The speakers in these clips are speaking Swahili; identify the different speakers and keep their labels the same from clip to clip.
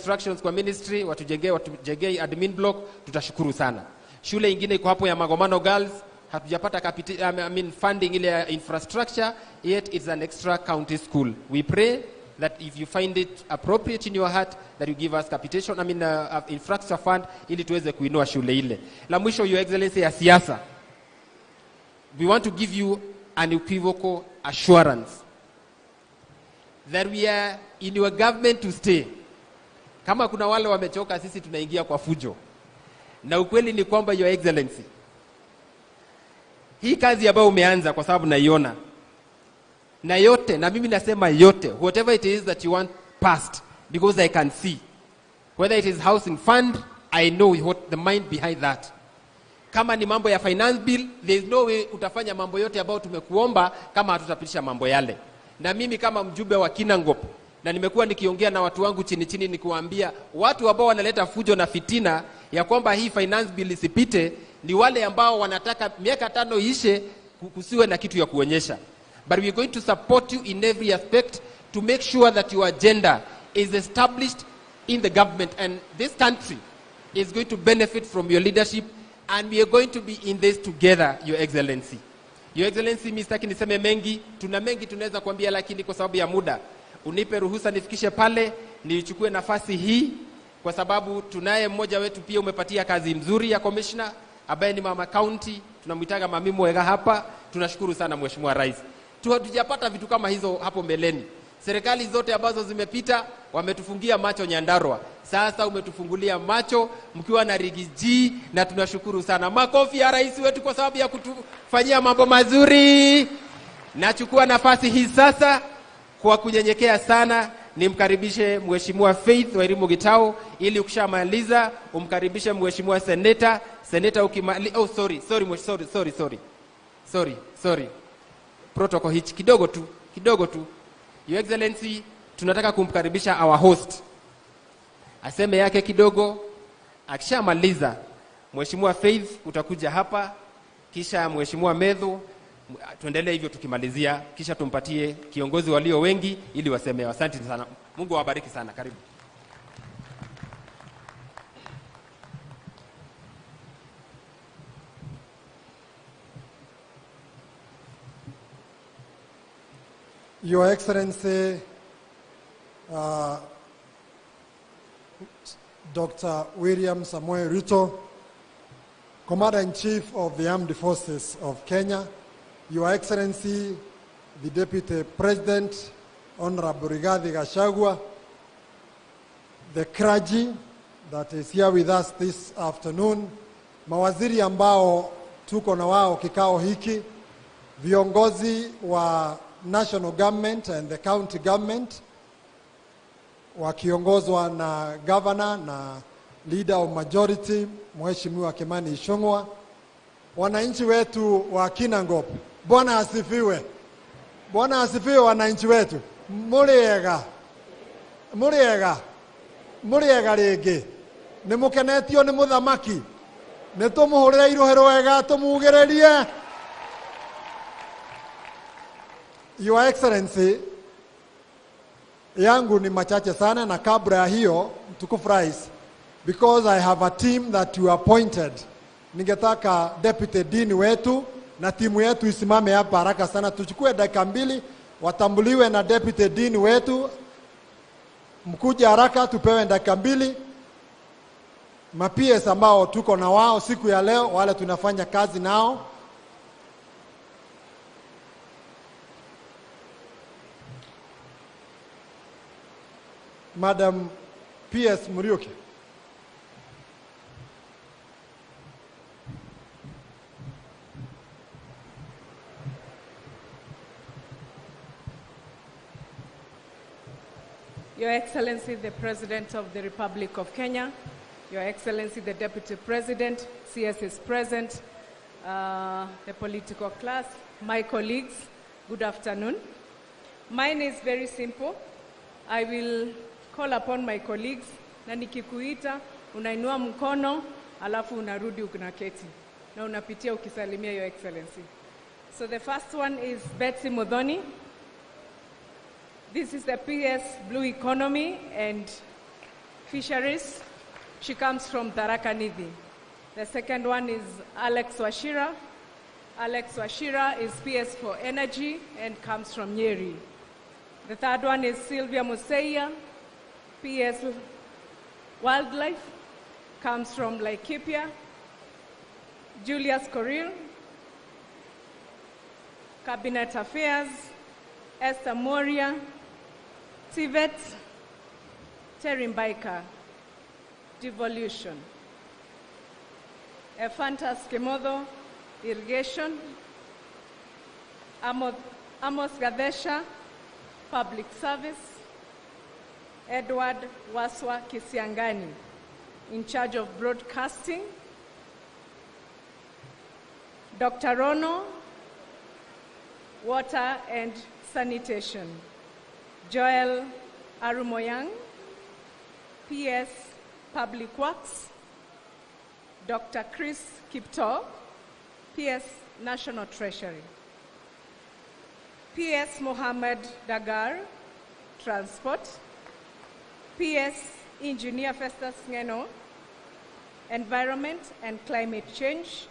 Speaker 1: instructions kwa ministry watujengee admin block, tutashukuru sana. Shule ingine iko hapo ya Magomano Girls, hatujapata funding ile ya infrastructure, yet it's an extra county school. We pray that if you find it appropriate in your heart that you give us capitation, infrastructure fund ili tuweze kuinua shule ile. La mwisho, Your Excellency, ya siasa, we want to give you an unequivocal assurance that we are in your government to stay. Kama kuna wale wamechoka, sisi tunaingia kwa fujo. Na ukweli ni kwamba, Your Excellency, hii kazi ambayo umeanza, kwa sababu naiona na yote, na mimi nasema yote, whatever it is that you want passed, because I can see whether it is housing fund, I know what the mind behind that. Kama ni mambo ya finance bill, there is no way utafanya mambo yote ambayo tumekuomba kama hatutapitisha mambo yale. Na mimi kama mjumbe wa Kinangop, na nimekuwa nikiongea na watu wangu chini chini, nikiwaambia watu ambao wanaleta fujo na fitina ya kwamba hii finance bill isipite ni wale ambao wanataka miaka 5 ishe kusiwe na kitu ya kuonyesha. But we are going to support you in every aspect to make sure that your agenda is established in the government, and this country is going to benefit from your leadership, and we are going to be in this together, Your Excellency. Your Excellency, mimi sitaki niseme mengi, tuna mengi tunaweza kuambia, lakini kwa sababu ya muda unipe ruhusa nifikishe pale, nichukue nafasi hii kwa sababu tunaye mmoja wetu pia umepatia kazi mzuri ya commissioner ambaye ni mama county, tunamuitaga Mami Mwega hapa. Tunashukuru sana Mheshimiwa Rais. Hatujapata vitu kama hizo hapo mbeleni. Serikali zote ambazo zimepita wametufungia macho Nyandarua. Sasa umetufungulia macho mkiwa na Riggy G, na tunashukuru sana. Makofi ya rais wetu kwa sababu ya kutufanyia mambo mazuri. Nachukua nafasi hii sasa kwa kunyenyekea sana nimkaribishe Mheshimiwa Faith Wairimu Gitau, ili ukishamaliza umkaribishe Mheshimiwa Senator. Senator ukimali-, oh sorry, sorry, sorry, sorry, sorry. Sorry, sorry. Protocol hichi kidogo tu, kidogo tu. Your Excellency, tunataka kumkaribisha our host aseme yake kidogo. Akishamaliza Mheshimiwa Faith utakuja hapa, kisha Mheshimiwa Methu, tuendelee hivyo tukimalizia, kisha tumpatie kiongozi walio wengi ili waseme. Asante sana. Mungu awabariki sana. Karibu.
Speaker 2: Your Excellency, Dr. William Samoei Ruto, Commander-in-Chief of the Armed Forces of Kenya, Your Excellency, the Deputy President, Honorable Rigathi Gachagua, the clergy that is here with us this afternoon, mawaziri ambao tuko na wao kikao hiki, viongozi wa national government and the county government wakiongozwa na governor na leader of majority Mheshimiwa Kimani Ichung'wah, wananchi wetu wa Kinangop, Bwana asifiwe. Bwana asifiwe wananchi wetu. Muriega. Muriega. Muriega rĩngĩ. Nĩ mũkenetio nĩ mũthamaki. Nĩ tũmũhũrĩre iruhĩ rwega tũmugĩrĩrie. Your Excellency, yangu ni machache sana, na kabla ya hiyo mtukufu Rais, because I have a team that you appointed, ningetaka Deputy Dean wetu na timu yetu isimame hapa haraka sana, tuchukue dakika 2 watambuliwe na Deputy Dean wetu. Mkuje haraka tupewe dakika 2. Ma PS ambao tuko na wao siku ya leo, wale tunafanya kazi nao. Madam PS Muriuki.
Speaker 3: Your Excellency, the President of the Republic of Kenya, Your Excellency, the Deputy President, CS is present, the political class, my colleagues, good afternoon. Mine is very simple. I will call upon my colleagues, na nikikuita, unainua mkono, alafu unarudi unaketi, na unapitia ukisalimia Your Excellency. So the first one is Betsy Muthoni. This is the PS Blue Economy and Fisheries. She comes from Tharaka Nithi. The second one is Alex Wachira. Alex Wachira is PS for Energy and comes from Nyeri. The third one is Sylvia Museiya, PS Wildlife, comes from Laikipia. Julius Korir, Cabinet Affairs, Esther Moria, TVET, Terry Mbaika, Devolution. Ephantus Kimotho, Irrigation, Amos Gadesha, Public Service, Edward Waswa Kisiangani, in charge of Broadcasting, Dr. Rono, Water and Sanitation, Joel Arumonyang, PS Public Works, Dr. Chris Kiptoo, PS National Treasury, PS Mohammed Dagar, Transport, PS Engineer Festus Ngeno, Environment and Climate Change,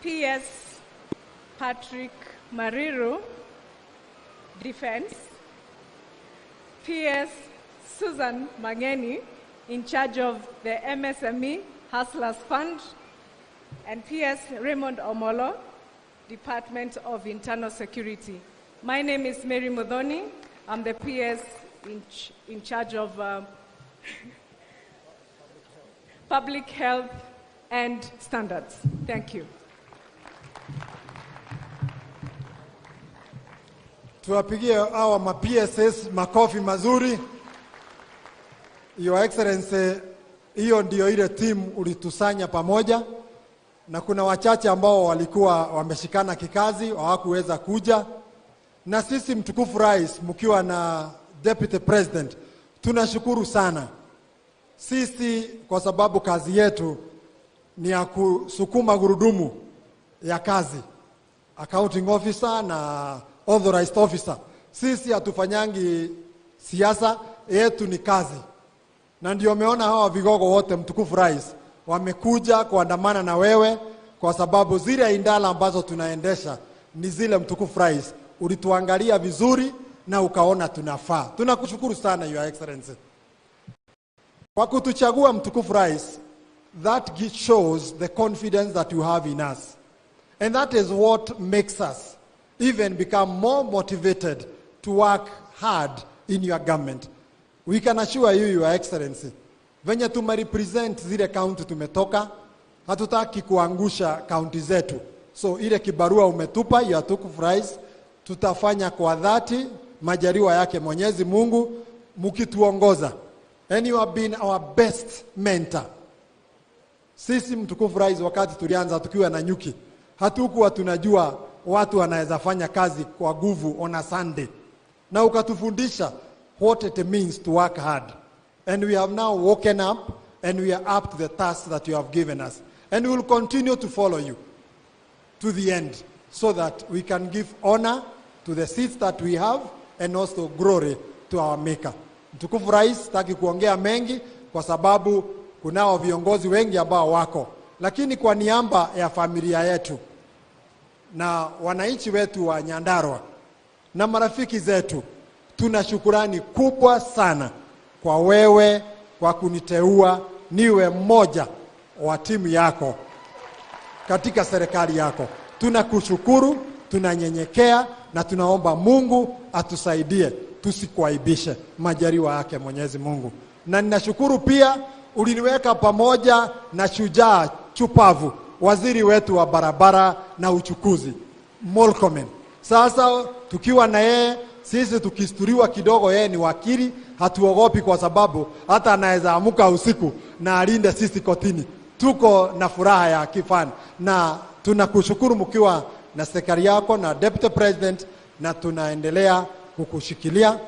Speaker 3: PS Patrick Mariru, Defense, PS Susan Mangeni, in charge of the MSME Hustlers Fund, and PS Raymond Omolo, Department of Internal Security. My name is Mary Muthoni. I'm the PS in charge of Public Health and Standards. Thank you.
Speaker 2: Tuwapigie hawa ma PSs makofi mazuri. Your Excellency, hiyo ndio ile team ulitusanya pamoja, na kuna wachache ambao walikuwa wameshikana kikazi hawakuweza kuja. Na sisi, mtukufu Rais, mkiwa na Deputy President, tunashukuru sana sisi kwa sababu kazi yetu ni ya kusukuma gurudumu ya kazi, accounting officer na authorized officer. Sisi hatufanyangi siasa, yetu ni kazi. Na ndio umeona hawa vigogo wote, mtukufu Rais, wamekuja kuandamana na wewe kwa sababu zile idara ambazo tunaendesha ni zile, mtukufu Rais, ulituangalia vizuri na ukaona tunafaa. Tunakushukuru sana, Your Excellency, kwa kutuchagua, mtukufu Rais. That shows the confidence that you have in us. And that is what makes us even become more motivated to work hard in your government. We can assure you, Your Excellency, venye tumerepresent zile county tumetoka, hatutaki kuangusha county zetu. So ile kibarua umetupa, ya tukufu Rais, tutafanya kwa dhati, majaliwa yake Mwenyezi Mungu, mkituongoza. And you have been our best mentor. Sisi, mtukufu Rais, wakati tulianza tukiwa na nyuki, hatukuwa tunajua watu wanaweza fanya kazi kwa nguvu on a Sunday, na ukatufundisha what it means to work hard. And we have now woken up and we are up to the task that you have given us. And we will continue to follow you to the end so that we can give honor to the seats that we have and also glory to our Maker. Mtukufu Rais, sitaki kuongea mengi kwa sababu kunao viongozi wengi ambao wako, lakini kwa niaba ya familia yetu na wananchi wetu wa Nyandarua na marafiki zetu, tuna shukurani kubwa sana kwa wewe kwa kuniteua niwe mmoja wa timu yako katika serikali yako. Tunakushukuru, tunanyenyekea na tunaomba Mungu atusaidie tusikuaibishe, majaliwa yake Mwenyezi Mungu. Na ninashukuru pia uliniweka pamoja na shujaa chupavu, waziri wetu wa barabara na uchukuzi, Murkomen. Sasa tukiwa na yeye, sisi tukisturiwa kidogo, yeye ni wakili, hatuogopi kwa sababu hata anaweza amuka usiku na alinde sisi kotini. Tuko na furaha ya kifani na tunakushukuru mkiwa na serikali yako na Deputy President, na tunaendelea kukushikilia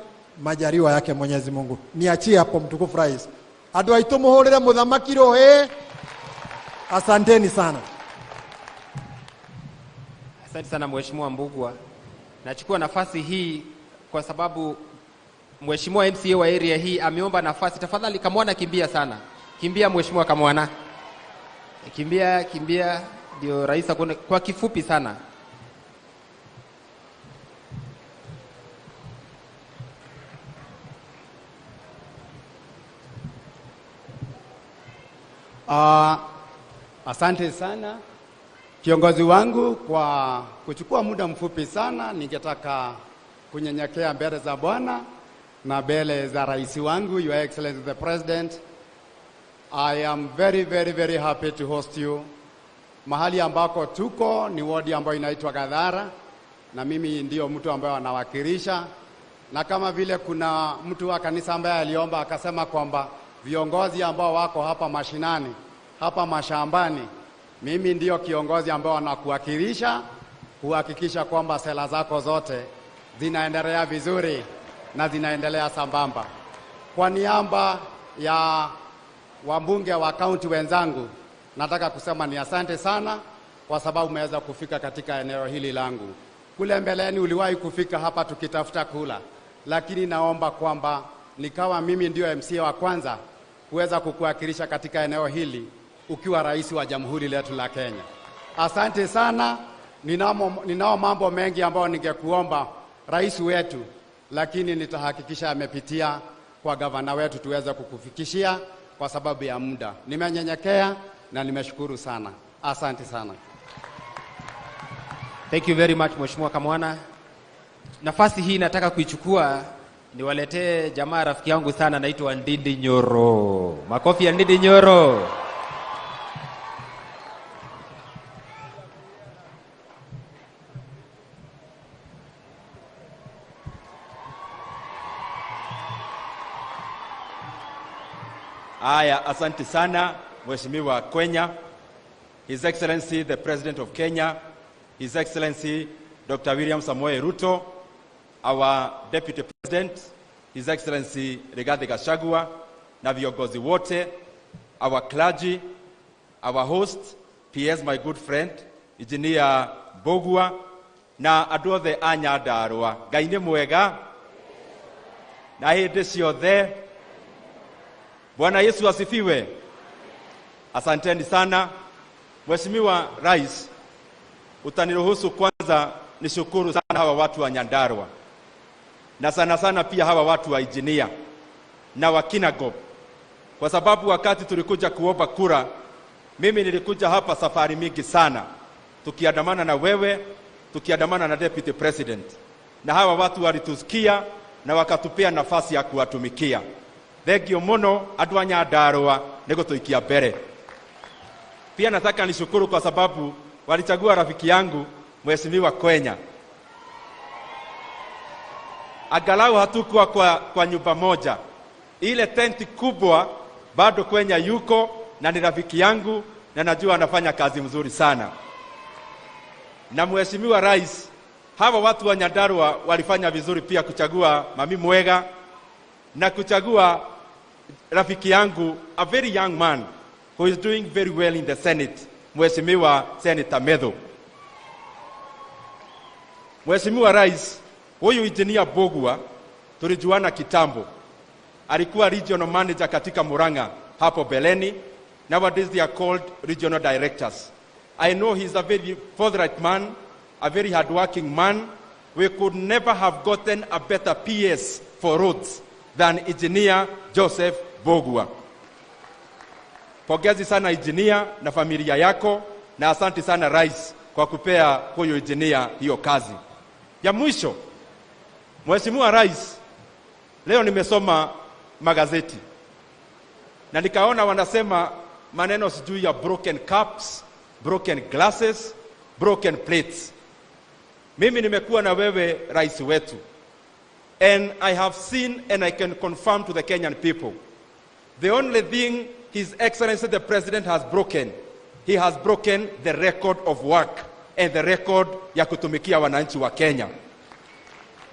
Speaker 2: majaliwa yake Mwenyezi Mungu. Niachie hapo, mtukufu Rais. Andũ aitũ mũhũrĩre mũthamaki rũhĩ. Asanteni sana.
Speaker 1: Asante sana, Mheshimiwa Mbugua. Nachukua nafasi hii kwa sababu Mheshimiwa MCA wa area hii ameomba nafasi. Tafadhali Kamwana, kimbia sana, kimbia Mheshimiwa Kamwana, kimbia kimbia, ndio rais akuone. Kwa kifupi sana.
Speaker 4: Asante sana kiongozi wangu kwa kuchukua muda mfupi sana. Ningetaka kunyenyekea mbele za Bwana na mbele za rais wangu, Your Excellency the President. I am very very very happy to host you. Mahali ambako tuko ni wodi ambayo inaitwa Gadhara, na mimi ndio mtu ambaye anawakilisha, na kama vile kuna mtu wa kanisa ambaye aliomba akasema kwamba viongozi ambao wako hapa mashinani, hapa mashambani, mimi ndio kiongozi ambao anakuwakilisha kuhakikisha kwamba sera zako zote zinaendelea vizuri na zinaendelea sambamba. Kwa niaba ya wabunge wa kaunti wenzangu, nataka kusema ni asante sana kwa sababu umeweza kufika katika eneo hili langu. Kule mbeleni uliwahi kufika hapa tukitafuta kula, lakini naomba kwamba nikawa mimi ndio MCA wa kwanza kuweza kukuwakilisha katika eneo hili ukiwa rais wa jamhuri letu la Kenya. Asante sana. Ninao mambo mengi ambayo ningekuomba rais wetu, lakini nitahakikisha amepitia kwa gavana wetu tuweze kukufikishia kwa sababu ya muda. Nimenyenyekea na nimeshukuru sana. Asante sana.
Speaker 1: Thank you very much Mheshimiwa Kamwana. Nafasi hii nataka kuichukua niwaletee jamaa rafiki yangu sana anaitwa Ndindi Nyoro. Makofi ya Ndindi Nyoro.
Speaker 5: Aya, asante sana Mheshimiwa Kwenya, His Excellency the President of Kenya, His Excellency Dr. William Samoei Ruto, our Deputy President, His Excellency Rigathi Gachagua, na viongozi wote, our clergy, our host, PS my good friend, Engineer Mbugua, na andũ othe a Nyandarua. Ngai nĩ mwega na hĩndĩ ciothe. Bwana Yesu asifiwe. Asanteni sana. Mheshimiwa Rais, utaniruhusu kwanza nishukuru sana hawa watu wa Nyandarua na sana sana pia hawa watu wa Engineer na wa Kinangop, kwa sababu wakati tulikuja kuomba kura, mimi nilikuja hapa safari mingi sana, tukiandamana na wewe, tukiandamana na Deputy President, na hawa watu walitusikia na wakatupea nafasi ya kuwatumikia. Thengio muno andu a Nyandarua nĩ gũtũikia mbere. Pia nataka nishukuru kwa sababu walichagua rafiki yangu Mheshimiwa Kwenya. Angalau hatukuwa kwa nyumba moja, ile tenti kubwa bado Kwenya yuko na ni rafiki yangu na najua anafanya kazi mzuri sana. Na Mheshimiwa Rais, hawa watu wa Nyandarua walifanya vizuri pia kuchagua Mami Mwega na kuchagua rafiki yangu, a very young man who is doing very well in the Senate, Mheshimiwa Senator Methu. Mheshimiwa Rais, huyu Engineer Mbugua tulijuana kitambo. Alikuwa regional manager katika Murang'a hapo beleni. Nowadays they are called regional directors. I know he's a very forthright man, a very hardworking man. We could never have gotten a better PS for roads than Engineer Joseph Mbugua. Pongezi sana engineer na familia yako, na asante sana Rais kwa kupea huyo engineer hiyo kazi. Ya mwisho, Mheshimiwa Rais, leo nimesoma magazeti na nikaona wanasema maneno sijui ya broken cups, broken glasses, broken plates. Mimi nimekuwa na wewe rais wetu, and I have seen and I can confirm to the Kenyan people, the only thing His Excellency the President has broken, he has broken the record of work and the record ya kutumikia wananchi wa Kenya.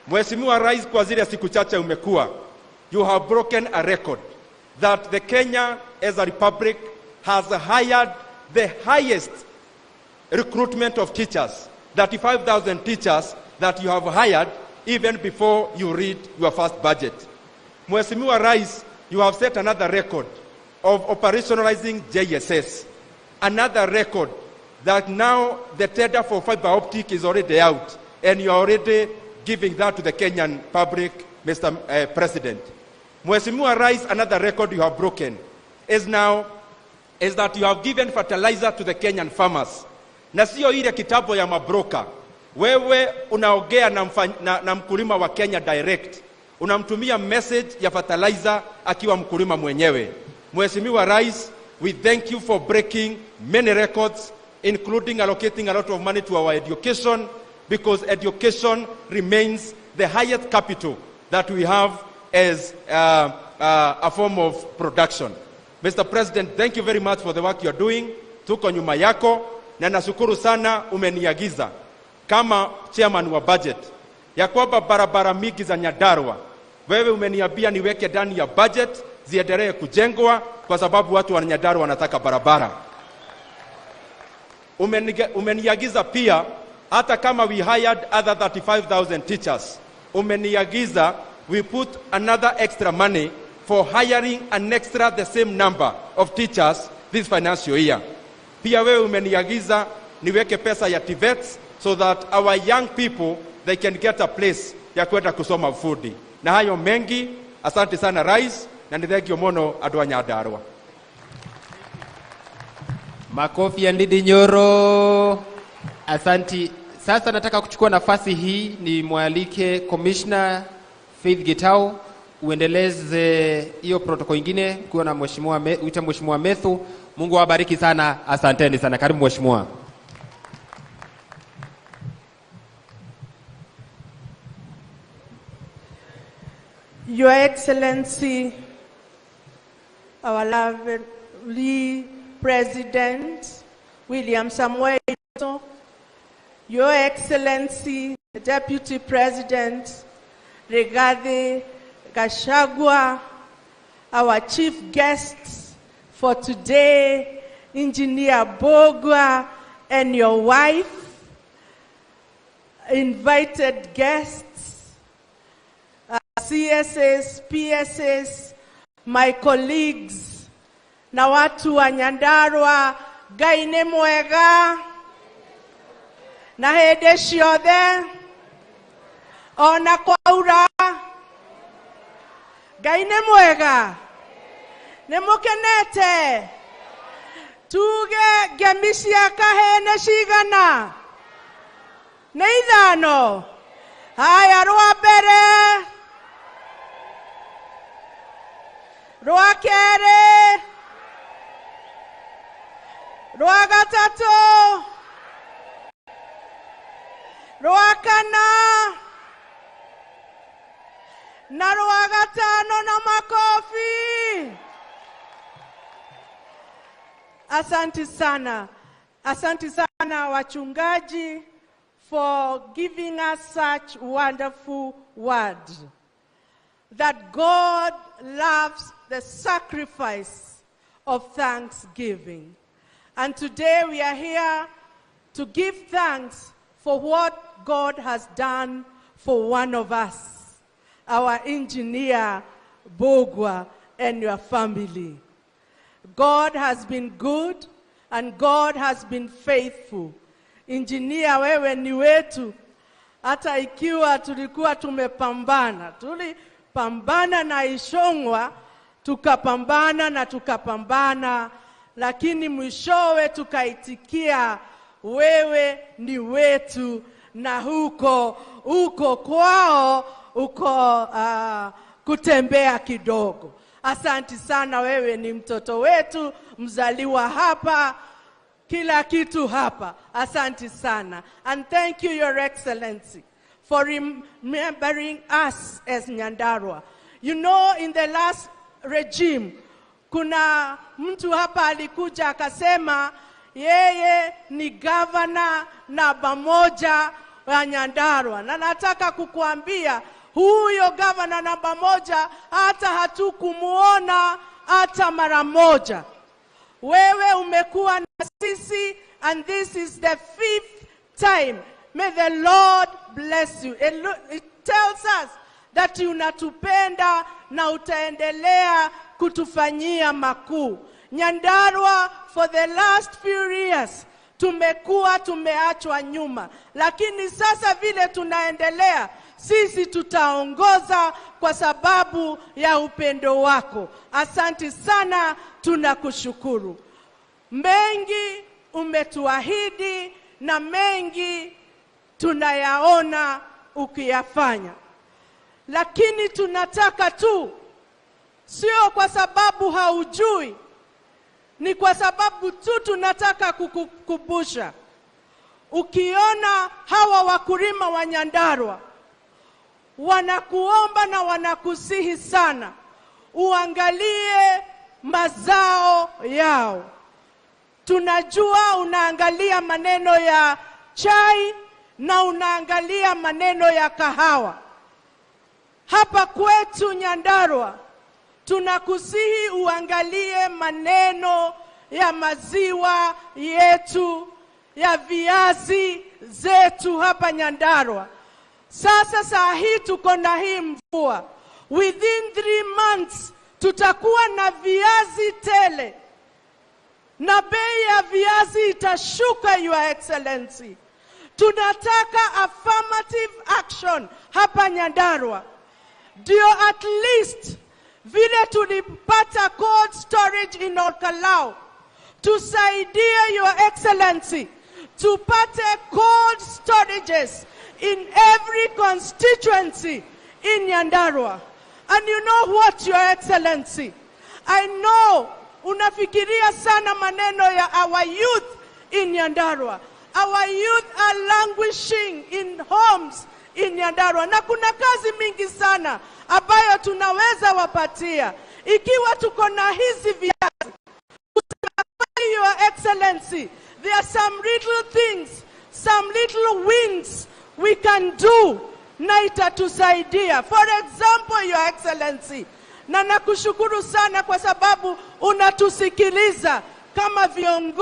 Speaker 5: Mheshimiwa Rais, kwa zile siku chache umekuwa, you have broken a record that the Kenya as a republic has hired the highest recruitment of teachers, 35,000 teachers that you have hired even before you read your first budget. Mheshimiwa Rais, you have set another record of operationalizing JSS. Another record that now the tender for fiber optic is already out and you are already giving that to the Kenyan public, Mr. President. Mheshimiwa Rais, another record you have broken is now is that you have given fertilizer to the Kenyan farmers. Na sio ile kitabu ya mabroka. Wewe unaongea na mkulima wa Kenya direct. Unamtumia message ya fertilizer akiwa mkulima mwenyewe. Mheshimiwa Rais, we thank you for breaking many records, including allocating a lot of money to our education, because education remains the highest capital that we have as a form of production. Mr. President, thank you very much for the work you are doing. Tuko nyuma yako na nashukuru sana umeniagiza kama chairman wa budget ya kwamba barabara mingi za Nyandarua wewe umeniambia niweke ndani ya budget ziendelee kujengwa kwa sababu watu wa Nyandarua wanataka barabara. Umeniagiza pia hata kama we hired other 35,000 teachers, umeniagiza we put another extra money for hiring an extra the same number of teachers this financial year. Pia wewe umeniagiza niweke pesa ya TVETs so that our young people they can get a place ya kwenda kusoma ufundi. Na hayo mengi, asante sana Rais, na ni thank you mono andũ a Nyandarua.
Speaker 1: Makofi ya Ndindi Nyoro. Asanti. Sasa nataka kuchukua nafasi hii ni mwalike Commissioner Faith Gitau uendeleze hiyo protocol ingine kuwa na mheshimiwa uita Mheshimiwa Methu. Mungu awabariki sana, asanteni sana. Karibu mheshimiwa.
Speaker 6: Your Excellency, our lovely President William Samoei Ruto, Your Excellency, the Deputy President Rigathi Gachagua, our chief guests for today, Engineer Mbugua and your wife, invited guests, CSs, PSs, my colleagues, na watu wa Nyandarua, Ngai nĩ mwega na hĩndĩ ciothe ona kwaura. Ngai nĩ mwega, nĩ mũkenete. Tuge ngemi cia kahĩĩ nĩ cigana? Nĩ ithano. Haya, rwa mbere, rwa kerĩ, rwa gatatũ, rwa kana na rwa gatano, na makofi. Asante sana. Asante sana wachungaji for giving us such wonderful word that God loves the sacrifice of thanksgiving. And today we are here to give thanks for what God has done for one of us, our engineer Mbugua and your family. God has been good and God has been faithful. Engineer, wewe ni wetu. Hata ikiwa tulikuwa tumepambana, tulipambana na Ichung'wah, tukapambana na tukapambana, lakini mwishowe tukaitikia wewe ni wetu, na huko uko kwao uko kutembea kidogo. Asanti sana, wewe ni mtoto wetu, mzaliwa hapa, kila kitu hapa. Asanti sana. And thank you, Your Excellency, for remembering us as Nyandarua. You know, in the last regime, kuna mtu hapa alikuja akasema yeye ni governor namba moja wa Nyandarua. Na nataka kukuambia huyo governor namba moja hata hatukumuona hata mara moja. Wewe umekuwa na sisi, and this is the 5th time. May the Lord bless you. It tells us that unatupenda na utaendelea kutufanyia makuu. Nyandarua for the last few years tumekuwa tumeachwa nyuma, lakini sasa vile tunaendelea sisi tutaongoza kwa sababu ya upendo wako. Asante sana, tunakushukuru. Mengi umetuahidi na mengi tunayaona ukiyafanya. Lakini tunataka tu, sio kwa sababu haujui, ni kwa sababu tu tunataka kukukumbusha. Ukiona hawa wakulima wa Nyandarua wanakuomba na wanakusihi sana uangalie mazao yao. Tunajua unaangalia maneno ya chai na unaangalia maneno ya kahawa. Hapa kwetu Nyandarua tunakusihi uangalie maneno ya maziwa yetu, ya viazi zetu hapa Nyandarua. Sasa saa hii tuko na hii mvua. Within 3 months tutakuwa na viazi tele. Na bei ya viazi itashuka, Your Excellency. Tunataka affirmative action hapa Nyandarua. Ndio at least vile tulipata cold storage in Olkalou, tusaidie Your Excellency tupate cold storages in every constituency in Nyandarua. And you know what, Your Excellency? I know unafikiria sana maneno ya our youth in Nyandarua. Our youth are languishing in homes in Nyandarua. Na kuna kazi mingi sana ambayo tunaweza wapatia ikiwa tuko na hizi viazi. Your Excellency, there are some little things, some little wins we can do na itatusaidia. For example, Your Excellency, na nakushukuru sana kwa sababu unatusikiliza kama viongozi.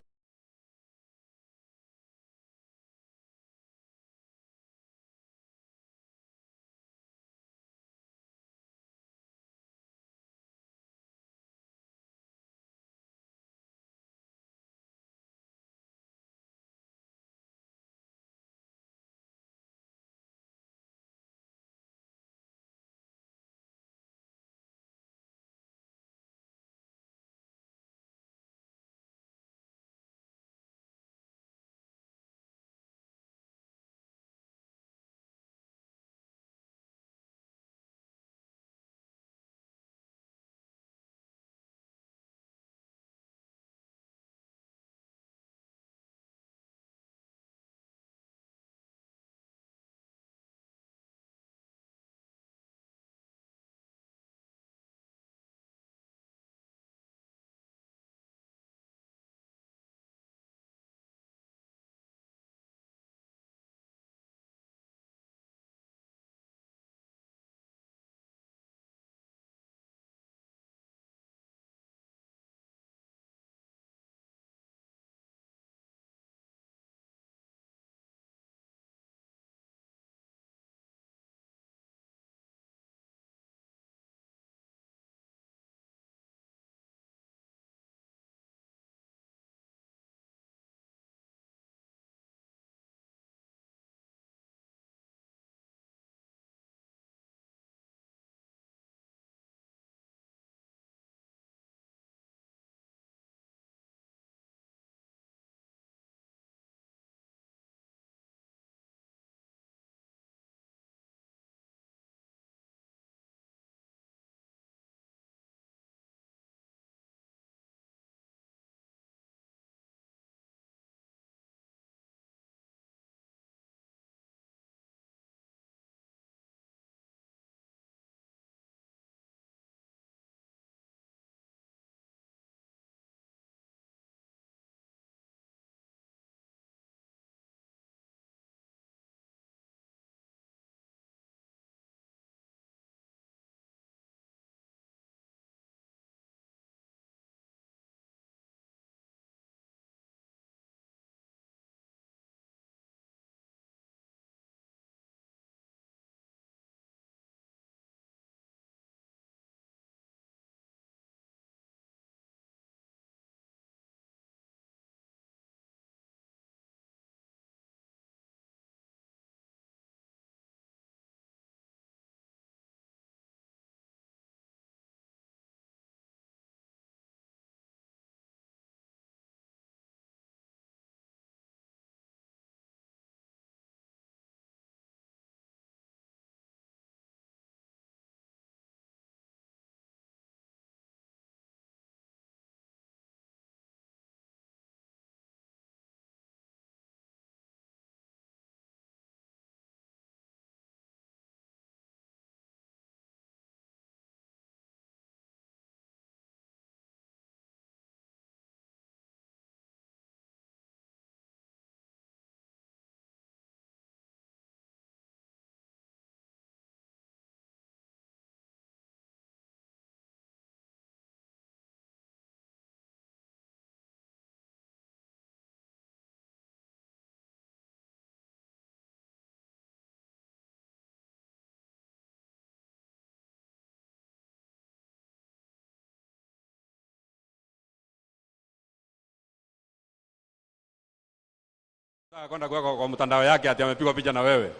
Speaker 5: Kwenda kuweka kwa mtandao yake ati amepigwa picha na wewe.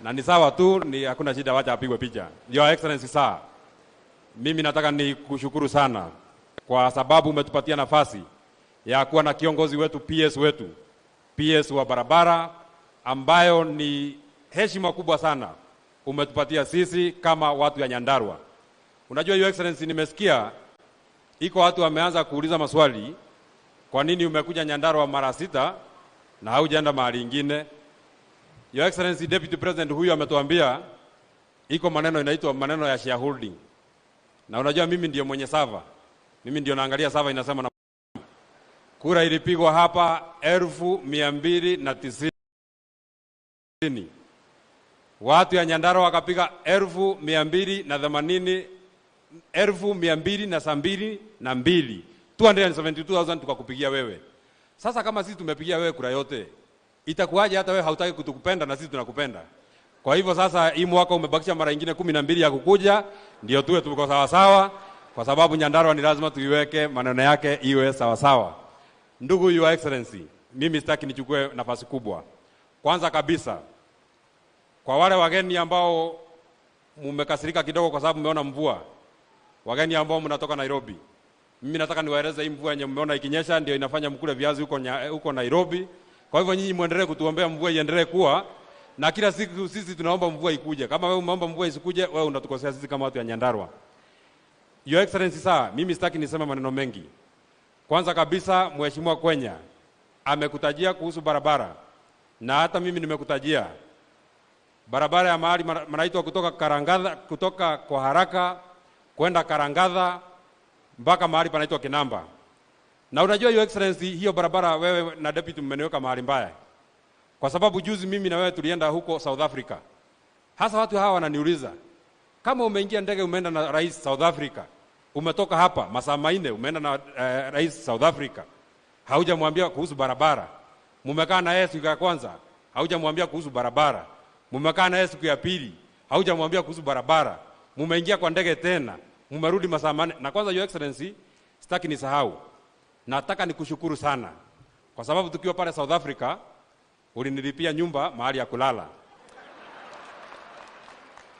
Speaker 5: Na ni sawa tu, ni hakuna shida, wacha apigwe picha. Your Excellency sir, mimi nataka nikushukuru sana kwa sababu umetupatia nafasi ya kuwa na kiongozi wetu, PS wetu, PS wa barabara, ambayo ni heshima kubwa sana umetupatia sisi kama watu ya Nyandarua. Unajua Your Excellency, nimesikia iko watu wameanza kuuliza maswali, kwa nini umekuja Nyandarua mara 6 na haujaenda mahali ingine? Your Excellency, Deputy President huyu ametuambia iko maneno inaitwa maneno ya shareholding. Na unajua mimi ndio mwenye server. Mimi ndio naangalia server inasema na kura ilipigwa hapa 290,000. Watu ya Nyandarua wakapiga 280,000, 272,000. 272,000 tukakupigia wewe. Sasa kama sisi tumepigia wewe kura yote, itakuwaje hata wewe hautaki kutukupenda na sisi tunakupenda? Kwa hivyo sasa hii mwaka umebakisha mara nyingine 12 ya kukuja, ndio tuwe tuko sawa sawa, kwa sababu Nyandarua ni lazima tuiweke maneno yake iwe sawa sawa. Ndugu Your Excellency, mimi sitaki nichukue nafasi kubwa. Kwanza kabisa, kwa wale wageni ambao mmekasirika kidogo kwa sababu mmeona mvua, wageni ambao mnatoka Nairobi, mimi nataka niwaeleze hii mvua yenye mmeona ikinyesha ndio inafanya mkule viazi huko Nairobi. Kwa hivyo nyinyi muendelee kutuombea mvua iendelee kuwa, na kila siku sisi tunaomba mvua ikuje. Kama wewe umeomba mvua isikuje, wewe unatukosea sisi kama watu ya Nyandarua. Your Excellency sir, mimi sitaki niseme maneno mengi. Kwanza kabisa, Mheshimiwa Kwenya amekutajia kuhusu barabara, na hata mimi nimekutajia barabara ya mahali manaitwa kutoka Karangatha, kutoka kwa haraka kwenda Karangatha mpaka mahali panaitwa Kinamba. Na unajua Your Excellency, hiyo barabara wewe na deputy mmeniweka mahali mbaya. Kwa sababu juzi mimi na wewe tulienda huko South Africa. Hasa watu hawa wananiuliza, kama umeingia ndege umeenda na rais South Africa, umetoka hapa masaa 4 umeenda na rais South Africa, haujamwambia kuhusu barabara. Mumekaa na yeye siku ya kwanza, haujamwambia kuhusu barabara. Mumekaa na yeye siku ya pili, haujamwambia kuhusu barabara. Mumeingia kwa ndege tena, mumerudi masaa 4. Na kwanza Your Excellency, sitaki nisahau. Nataka nikushukuru sana kwa sababu tukiwa pale South Africa ulinilipia nyumba mahali ya kulala.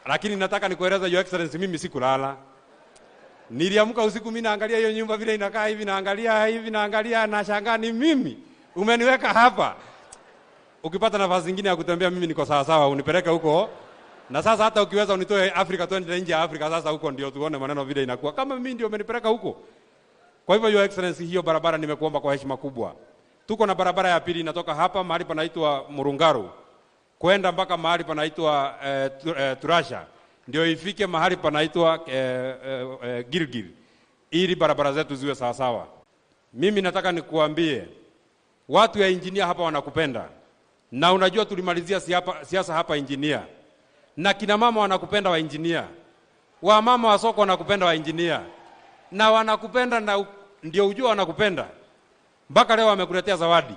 Speaker 5: Lakini nataka nikueleza Your Excellency, mimi sikulala. Niliamka usiku mimi naangalia hiyo nyumba vile inakaa hivi, naangalia hivi, naangalia, nashangaa ni mimi umeniweka hapa. Ukipata nafasi nyingine ya kutembea mimi niko sawa sawa, unipeleke huko. Na sasa hata ukiweza unitoe Afrika twende nje ya Afrika sasa huko ndio tuone maneno vile inakuwa. Kama mimi ndio umenipeleka huko. Kwa hivyo Your Excellency, hiyo barabara nimekuomba kwa heshima kubwa. Tuko na barabara ya pili inatoka hapa mahali panaitwa Murungaru kwenda mpaka mahali panaitwa Turasha, ndio ifike mahali panaitwa Gilgil, ili barabara zetu ziwe sawa sawa. Mimi nataka nikuambie watu ya engineer hapa wanakupenda. Na unajua tulimalizia siasa hapa engineer. Na kina mama wanakupenda wa engineer. Wa mama wa soko wanakupenda wa engineer. Na wanakupenda, na ndio ujua wanakupenda. Mpaka leo wamekuletea zawadi.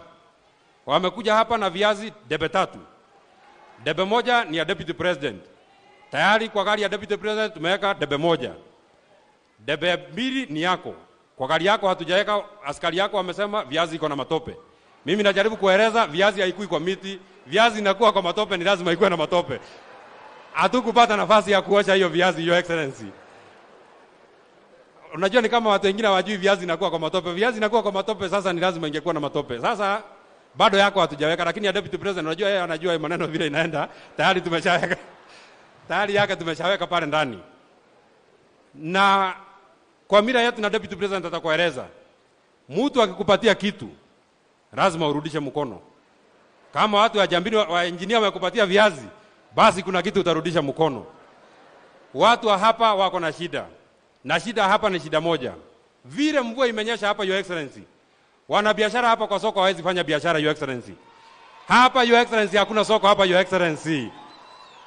Speaker 5: Wamekuja hapa na viazi debe 3. Debe 1 ni ya Deputy President. Tayari kwa gari ya Deputy President tumeweka debe 1. Debe 2 ni yako. Kwa gari yako hatujaweka, askari yako wamesema viazi iko na matope. Mimi najaribu kueleza viazi haikui kwa miti, viazi inakuwa kwa matope, ni lazima ikuwe na matope. Hatukupata nafasi ya kuosha hiyo viazi, Your Excellency. Unajua ni kama watu wengine hawajui viazi inakuwa kwa matope. Viazi inakuwa kwa matope, sasa ni lazima ingekuwa na matope. Sasa bado yako hatujaweka, lakini ya Deputy President unajua yeye anajua maneno vile inaenda, tayari tumeshaweka. Tayari yake tumeshaweka pale ndani. Na kwa mila yetu na Deputy President atakueleza, mtu akikupatia kitu lazima urudishe mkono. Kama watu wa Jambini wa engineer wamekupatia viazi, basi kuna kitu utarudisha mkono. Watu wa hapa wako na shida. Na shida hapa ni shida moja. Vile mvua imenyesha hapa Your Excellency, wanabiashara hapa kwa soko hawezi fanya biashara Your Excellency. Hapa Your Excellency hakuna soko hapa Your Excellency.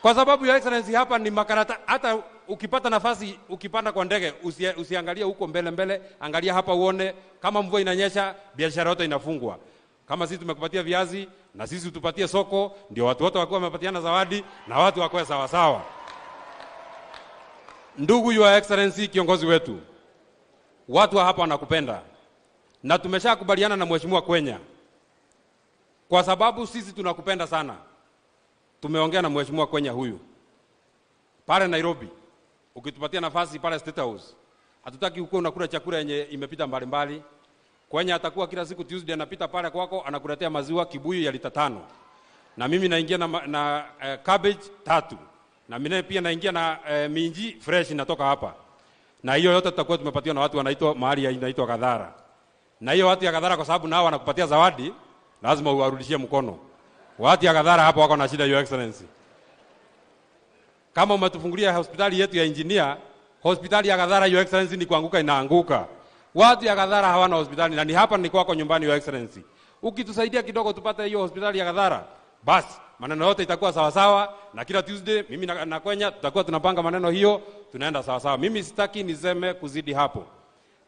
Speaker 5: Kwa sababu Your Excellency hapa ni makarata. Hata ukipata nafasi ukipanda kwa ndege usiangalie huko mbele mbele, angalia hapa uone kama mvua inanyesha biashara yote inafungwa. Kama sisi tumekupatia viazi na sisi tupatie soko, ndio watu wote wakuwa wamepatiana zawadi na watu wakuwe sawa sawa. Ndugu Your Excellency kiongozi wetu, watu wa hapa wanakupenda. Na tumeshakubaliana na Mheshimiwa Kwenya
Speaker 7: Kwa sababu sisi tunakupenda sana. Tumeongea na Mheshimiwa Kwenya huyu pale Nairobi, ukitupatia nafasi pale State House, hatutaki ukuwe unakula chakula yenye imepita mbalimbali. Kwenya atakuwa kila siku Tuesday anapita pale kwako anakuletea maziwa kibuyu ya lita 5. Na mimi naingia na cabbage 3. Na mimi pia naingia na minji fresh inatoka hapa. Na hiyo yote tutakuwa tumepatiwa na watu wanaitwa mahali inaitwa Kadhara. Na hiyo watu ya Kadhara kwa sababu nao wanakupatia zawadi, lazima uwarudishie mkono. Watu ya Kadhara hapo wako na shida, Your Excellency. Kama umetufungulia hospitali yetu ya engineer, hospitali ya Kadhara, Your Excellency, ni kuanguka inaanguka. Watu ya Kadhara hawana hospitali na ni hapa ni kwako nyumbani, Your Excellency. Ukitusaidia kidogo tupate hiyo hospitali ya Kadhara, basi maneno yote itakuwa sawa sawa, na kila Tuesday mimi na Kwenya tutakuwa tunapanga maneno hiyo, tunaenda sawa sawa. Mimi sitaki niseme kuzidi hapo.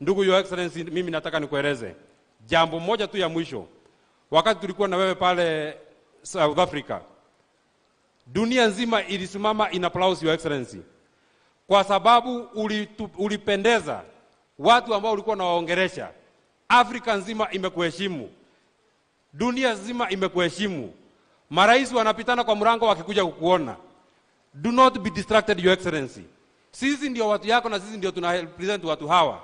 Speaker 7: Ndugu Your Excellency, mimi nataka nikueleze jambo moja tu ya mwisho. Wakati tulikuwa na wewe pale South Africa, dunia nzima ilisimama in applause, Your Excellency, kwa sababu ulipendeza watu ambao ulikuwa unawaongelesha. Afrika nzima imekuheshimu, dunia nzima imekuheshimu. Marais wanapitana kwa mlango wakikuja kukuona. Do not be distracted, Your Excellency. Sisi ndio watu yako na sisi ndio tuna represent watu hawa,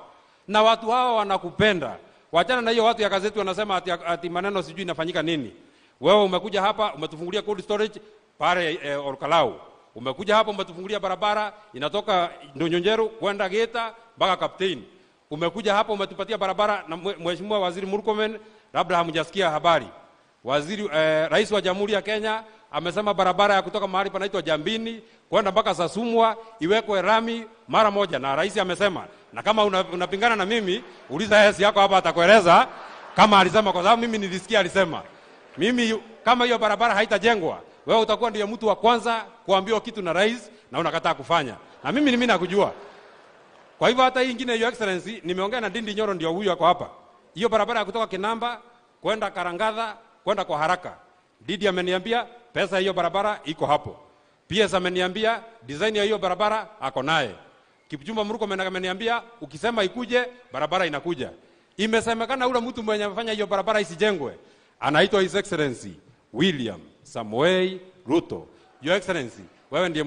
Speaker 7: na watu hawa wanakupenda. Wachana na hiyo watu ya gazeti wanasema ati maneno sijui inafanyika nini. Wewe umekuja hapa umetufungulia cold storage pale Olkalau. Umekuja hapa umetufungulia barabara inatoka Ndonyonjeru kwenda Geta mpaka Captain. Umekuja hapa umetupatia barabara na Mheshimiwa Waziri Murkomen, labda hamjasikia habari. Waziri Rais wa Jamhuri ya Kenya amesema barabara ya kutoka mahali panaitwa Jambini kwenda mpaka Sasumwa iwekwe rami mara moja, na rais amesema. Na kama unapingana na mimi, uliza yes yako hapa atakueleza kama alisema, kwa sababu mimi nilisikia alisema. Mimi kama hiyo barabara haitajengwa, wewe utakuwa ndiye mtu wa kwanza kuambiwa kitu na rais na unakataa kufanya. Na mimi nakujua. Kwa hivyo hata hii nyingine, Your Excellency, nimeongea na Ndindi Nyoro, ndio huyu ako hapa. Hiyo barabara ya kutoka Kinamba kwenda Karangatha kwenda kwa haraka, Didi ameniambia pesa hiyo barabara iko hapo. PS ameniambia design ya hiyo barabara ako naye. Kipchumba Murkomen ameniambia ukisema ikuje barabara inakuja. Imesemekana ule mtu mwenye amefanya hiyo barabara isijengwe anaitwa His Excellency William Samoei Ruto. Your Excellency, wewe ndiye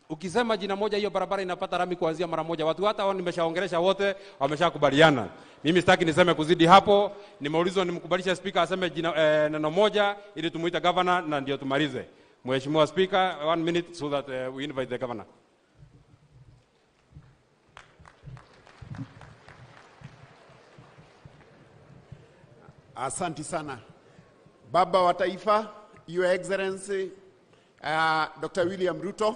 Speaker 7: ukisema jina moja hiyo barabara inapata rami kuanzia mara moja. Watu hata wao nimeshaongelesha wote wameshakubaliana. Mimi sitaki niseme kuzidi hapo. Nimeulizwa nimkubalishe speaker aseme jina neno moja ili tumuite governor na ndio tumalize. Mheshimiwa Speaker, 1 minute so that we invite the governor.
Speaker 8: Asante sana. Baba wa Taifa, Your Excellency, Dr. William Ruto,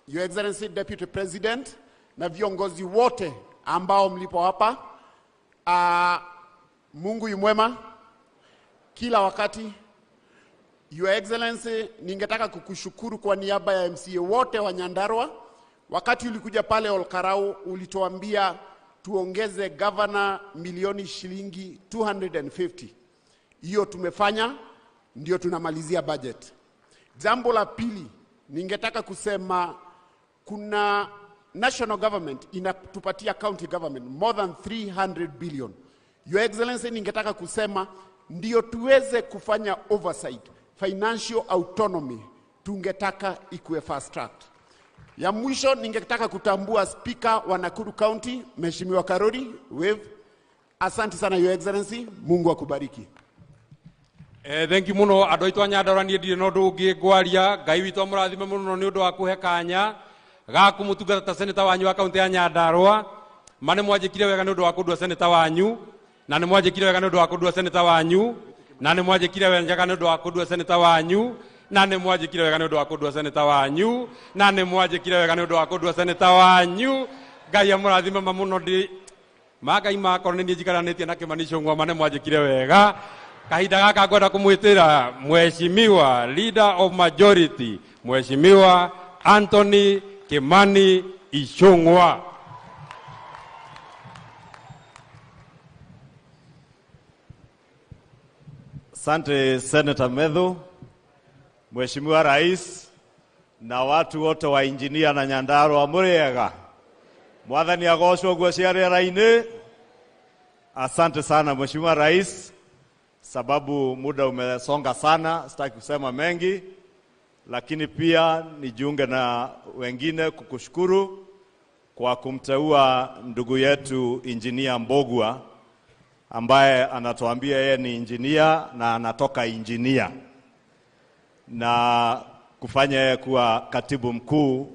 Speaker 8: Your Excellency Deputy President, na viongozi wote ambao mlipo hapa. Mungu yu mwema kila wakati. Your Excellency, ningetaka kukushukuru kwa niaba ya MCA wote wa Nyandarua. Wakati ulikuja pale Olkarau ulituambia tuongeze governor milioni shilingi 250. Hiyo tumefanya, ndio tunamalizia budget. Jambo la pili, ningetaka kusema kuna national government inatupatia county government more than 300 billion. Your Excellency, ningetaka kusema ndio tuweze kufanya oversight, financial autonomy, tungetaka ikuwe fast track. Ya mwisho ningetaka kutambua Speaker wa Nakuru County, Mheshimiwa Karori, wave. Asante sana Your Excellency, Mungu akubariki.
Speaker 7: Thank you muno andu aitu a Nyandarua, nie ndirĩ na ũndũ ũngĩ ngwaria. Ngai witũ amũrathime mũno nĩ ũndũ wa kũhe kanya ga kũmũtungata ta senator wanyu wa kaunti ya Nyandarua. Ma nĩ mwanjĩkire wega nĩ ũndũ wa kũndua senator wanyu, na nĩ mwanjĩkire wega nĩ ũndũ wa kũndua senator wanyu, na nĩ mwanjĩkire wega nĩ ũndũ wa kũndua senator wanyu, na nĩ mwanjĩkire wega nĩ ũndũ wa kũndua senator wanyu, na nĩ mwanjĩkire wega nĩ ũndũ wa kũndua senator wanyu. Ngai amũrathime ma mũno. Ndĩ ma Ngai makorwo nĩ niĩ njikaranĩtie na Kimani Ichung'wa, ma nĩ mwanjĩkire wega. Kahinda gaka ngwenda kumwitira Mheshimiwa Leader of Majority, Mheshimiwa Anthony Kimani Ichung'wa.
Speaker 9: Asante Senator Methu, Mheshimiwa Rais na watu wote wa injinia na Nyandarua muriega. Mwathani agocwo guo cia rĩera-inĩ. Asante sana Mheshimiwa Rais, sababu muda umesonga sana, sitaki kusema mengi, lakini pia nijiunge na wengine kukushukuru kwa kumteua ndugu yetu Injinia Mbugua ambaye anatuambia yeye ni injinia na anatoka injinia, na kufanya yeye kuwa katibu mkuu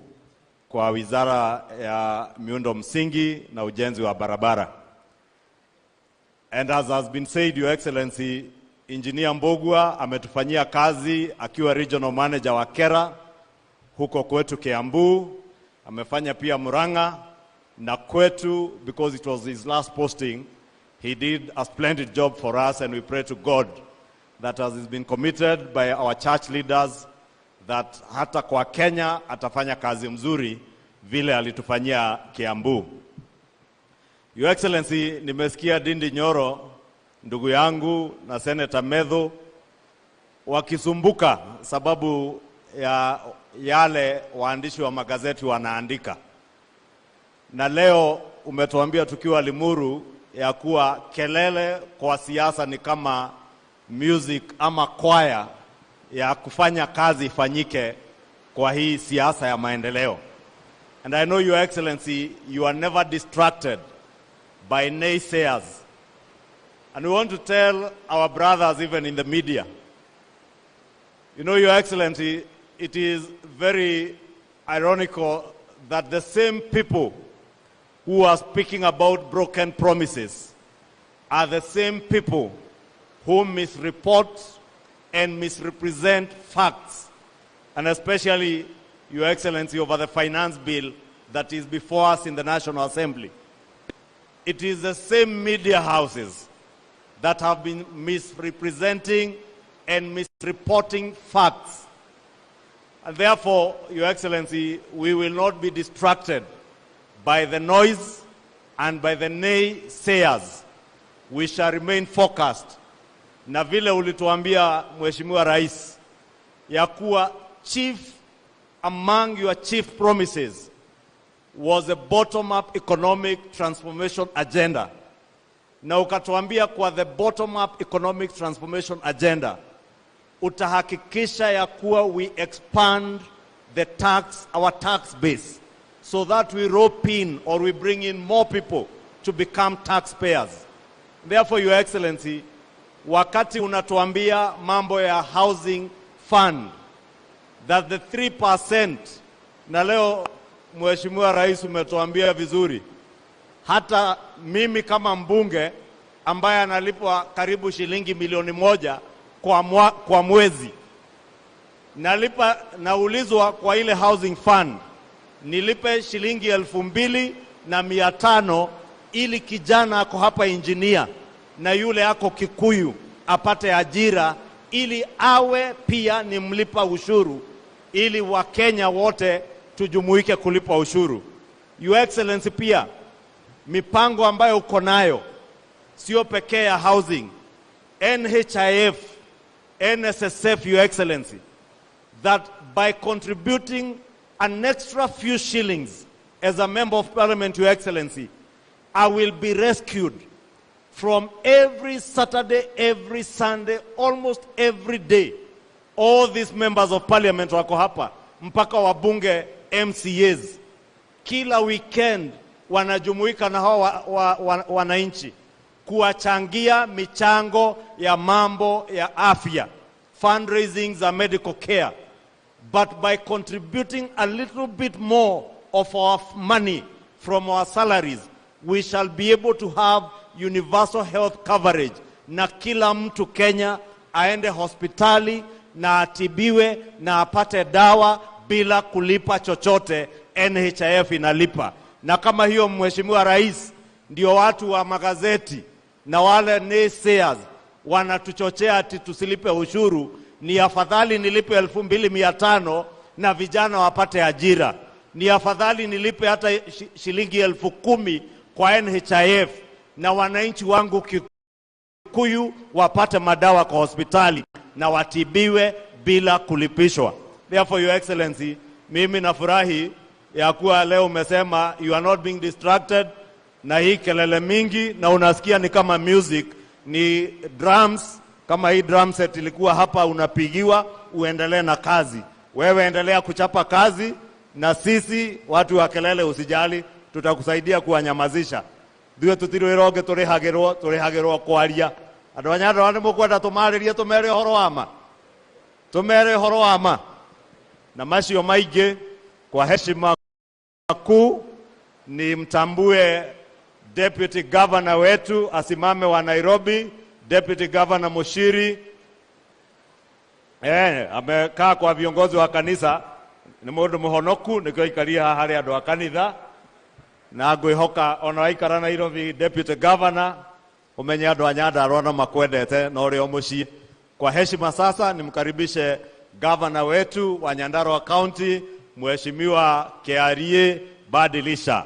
Speaker 9: kwa Wizara ya Miundo Msingi na Ujenzi wa Barabara. And as has been said, Your Excellency, Engineer Mbugua ametufanyia kazi akiwa regional manager wa KeRRA huko kwetu Kiambu, amefanya pia Murang'a na kwetu, because it was his last posting. He did a splendid job for us, and we pray to God that as he's been committed by our church leaders, that hata kwa Kenya atafanya kazi mzuri vile alitufanyia Kiambu. Your Excellency, nimesikia Ndindi Nyoro ndugu yangu na Senator Methu wakisumbuka sababu ya yale waandishi wa magazeti wanaandika, na leo umetuambia tukiwa Limuru ya kuwa kelele kwa siasa ni kama music ama kwaya ya kufanya kazi ifanyike kwa hii siasa ya maendeleo. And I know, Your Excellency, you are never distracted by naysayers. And we want to tell our brothers even in the media, Your Excellency, it is very ironical that the same people who are speaking about broken promises are the same people who misreport and misrepresent facts, and especially, Your Excellency, over the finance bill that is before us in the National Assembly. It is the same media houses that have been misrepresenting and misreporting facts. And therefore, Your Excellency, we will not be distracted by the noise and by the naysayers. We shall remain focused. Na vile ulituambia, Mheshimiwa Rais, ya kuwa chief among your chief promises was a bottom-up economic transformation agenda. Na ukatuambia kwa the bottom-up economic transformation agenda utahakikisha ya kuwa we expand our tax base, so that we rope in or we bring in more people to become taxpayers. Therefore, Your Excellency, wakati unatuambia mambo ya housing fund, that the 3%, na leo Mheshimiwa Rais umetuambia vizuri, hata mimi kama mbunge ambaye analipwa karibu shilingi 1 milioni kwa mwezi, nalipa, naulizwa kwa ile housing fund nilipe shilingi 2,500 ili kijana ako hapa engineer na yule ako Kikuyu apate ajira ili awe pia ni mlipa ushuru, ili Wakenya wote tujumuike kulipa ushuru. Your Excellency, pia mipango ambayo uko nayo sio pekee ya housing, NHIF, NSSF, Your Excellency, that by contributing an extra few shillings as a member of parliament, Your Excellency, I will be rescued from every Saturday, every Sunday, almost every day. All these members of parliament wako hapa, mpaka wabunge, MCAs, kila weekend wanajumuika na hawa wananchi kuwachangia michango ya mambo ya afya, fundraising za medical care. But by contributing a little bit more of our money from our salaries, we shall be able to have universal health coverage, na kila mtu Kenya aende hospitali na atibiwe na apate dawa bila kulipa chochote. NHIF inalipa. Na kama hiyo, Mheshimiwa Rais, ndio watu wa magazeti na wale naysayers wanatuchochea ati tusilipe ushuru. Ni afadhali nilipe 2,500 na vijana wapate ajira. Ni afadhali nilipe hata shilingi 10,000 kwa NHIF na wananchi wangu Kikuyu wapate madawa kwa hospitali na watibiwe bila kulipishwa. Therefore, Your Excellency, mimi nafurahi ya kuwa leo umesema you are not being distracted. Na hii kelele mingi na unasikia ni kama music, ni drums. Kama hii drum set ilikuwa hapa, unapigiwa uendelee na kazi. Wewe endelea kuchapa kazi, na sisi watu wa kelele usijali, tutakusaidia kuwanyamazisha. Ithuĩ tũtirĩ wĩra ũngĩ tũrĩhagĩrwo, tũrĩhagĩrwo kwaria. Andũ a Nyandarũa nĩ mũkwenda tũmarĩrie, tũmere ũhoro wa ma, tũmere ũhoro wa ma na macio maingĩ. Kwa heshima kuu ni mtambue Deputy Governor wetu asimame wa Nairobi, Deputy Governor Mushiri. Amekaa kwa viongozi wa kanisa, ni mundu muhonoku nikio aikaria haha harĩ andũ a kanitha, na ngwĩhoka ona waikara Nairobi Deputy Governor umenye andũ a Nyandarũa no makwendete na ũrĩ o mũciĩ. Kwa heshima sasa nimkaribishe Governor wetu wa Nyandarua County, Mheshimiwa Kiarie Badilisha.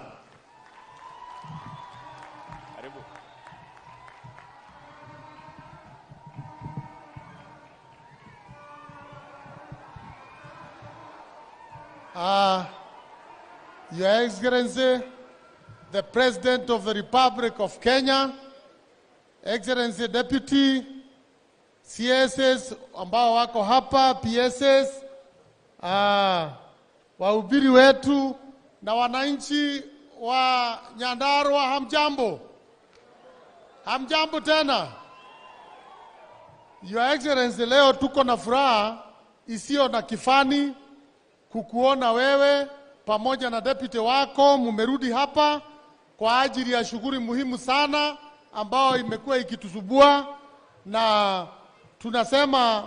Speaker 5: Karibu.
Speaker 10: Your Excellency, the President of the Republic of Kenya, Excellency Deputy, CSS ambao wako hapa, PSS, wahubiri wetu na wananchi wa Nyandarua, hamjambo? Hamjambo tena? Your Excellency, leo tuko na furaha isiyo na kifani kukuona wewe pamoja na deputy wako mumerudi hapa kwa ajili ya shughuli muhimu sana ambayo imekuwa ikitusubua, na tunasema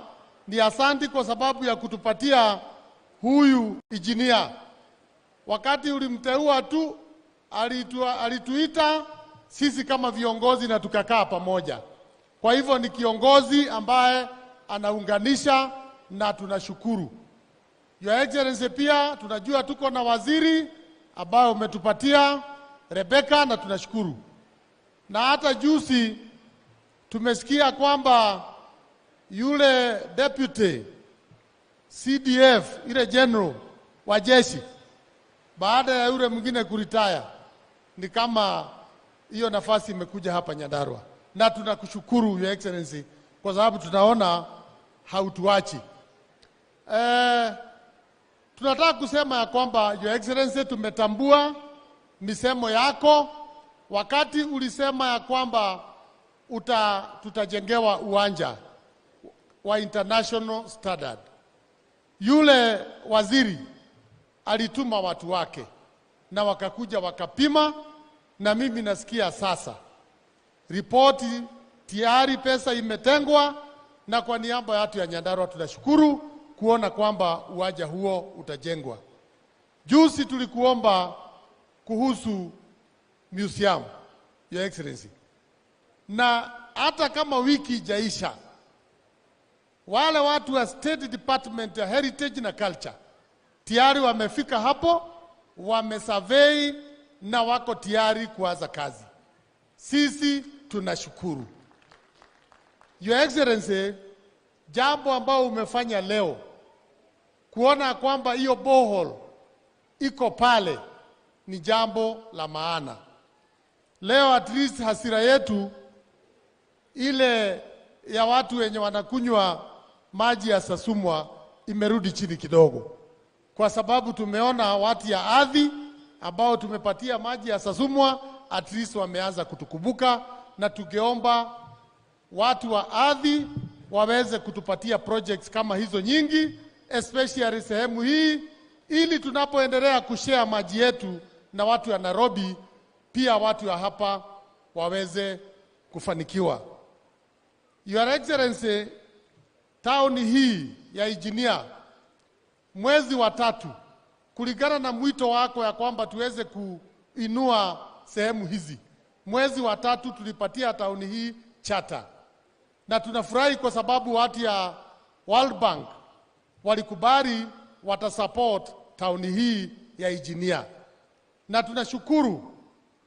Speaker 10: ni asanti kwa sababu ya kutupatia huyu injinia. Wakati ulimteua tu alituita sisi kama viongozi na tukakaa pamoja. Kwa hivyo ni kiongozi ambaye anaunganisha na tunashukuru. Your Excellency, pia tunajua tuko na waziri ambaye umetupatia Rebecca na tunashukuru. Na hata juzi tumesikia kwamba yule deputy CDF, ile general wa jeshi, baada ya yule mwingine kuritaya, ni kama hiyo nafasi imekuja hapa Nyandarua. Na tunakushukuru Your Excellency kwa sababu tunaona hautuachi. Tunataka kusema ya kwamba Your Excellency, tumetambua misemo yako wakati ulisema ya kwamba tutajengewa uwanja wa international standard. Yule waziri alituma watu wake na wakakuja wakapima, na mimi nasikia sasa ripoti tayari, pesa imetengwa, na kwa niaba ya watu ya Nyandarua tunashukuru kuona kwamba uwanja huo utajengwa. Juzi tulikuomba kuhusu museum, Your Excellency, na hata kama wiki ijaisha, wale watu wa State Department ya Heritage na Culture tayari wamefika hapo, wamesurvey na wako tayari kuanza kazi. Sisi tunashukuru. Your Excellency, jambo ambao umefanya leo kuona kwamba hiyo borehole iko pale ni jambo la maana. Leo at least hasira yetu ile ya watu wenye wanakunywa maji ya Sasumwa imerudi chini kidogo, kwa sababu tumeona watu ya ardhi ambao tumepatia maji ya Sasumwa at least wameanza kutukumbuka, na tugeomba watu wa ardhi waweze kutupatia projects kama hizo nyingi, especially sehemu hii, ili tunapoendelea kushare maji yetu na watu ya Nairobi, pia watu ya hapa waweze kufanikiwa. Your Excellency, town hii ya Engineer, mwezi wa 3, kulingana na mwito wako ya kwamba tuweze kuinua sehemu hizi, mwezi wa 3 tulipatia town hii charter. Na tunafurahi kwa sababu watu ya World Bank walikubali watasupport town hii ya Engineer. Na tunashukuru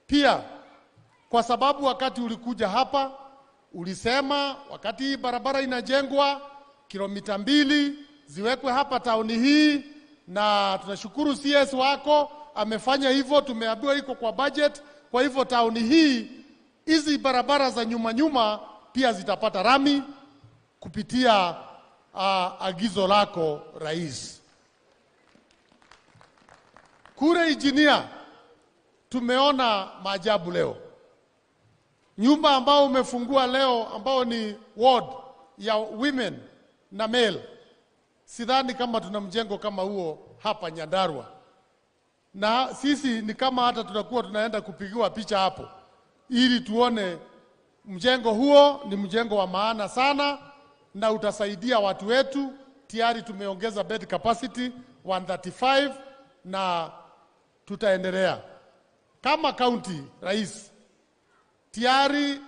Speaker 10: pia kwa sababu wakati ulikuja hapa ulisema wakati hii barabara inajengwa kilomita 2 ziwekwe hapa tauni hii, na tunashukuru CS wako amefanya hivyo, tumeambiwa iko kwa budget. Kwa hivyo tauni hii, hizi barabara za nyuma nyuma pia zitapata rami kupitia agizo lako Rais. Kule Injinia tumeona maajabu leo. Nyumba ambao umefungua leo ambao ni ward ya women na male, sidhani kama tuna mjengo kama huo hapa Nyandarua. Na sisi ni kama hata tutakuwa tunaenda kupigiwa picha hapo ili tuone mjengo huo. Ni mjengo wa maana sana na utasaidia watu wetu. Tayari tumeongeza bed capacity 135 na tutaendelea. Kama county, Rais, tayari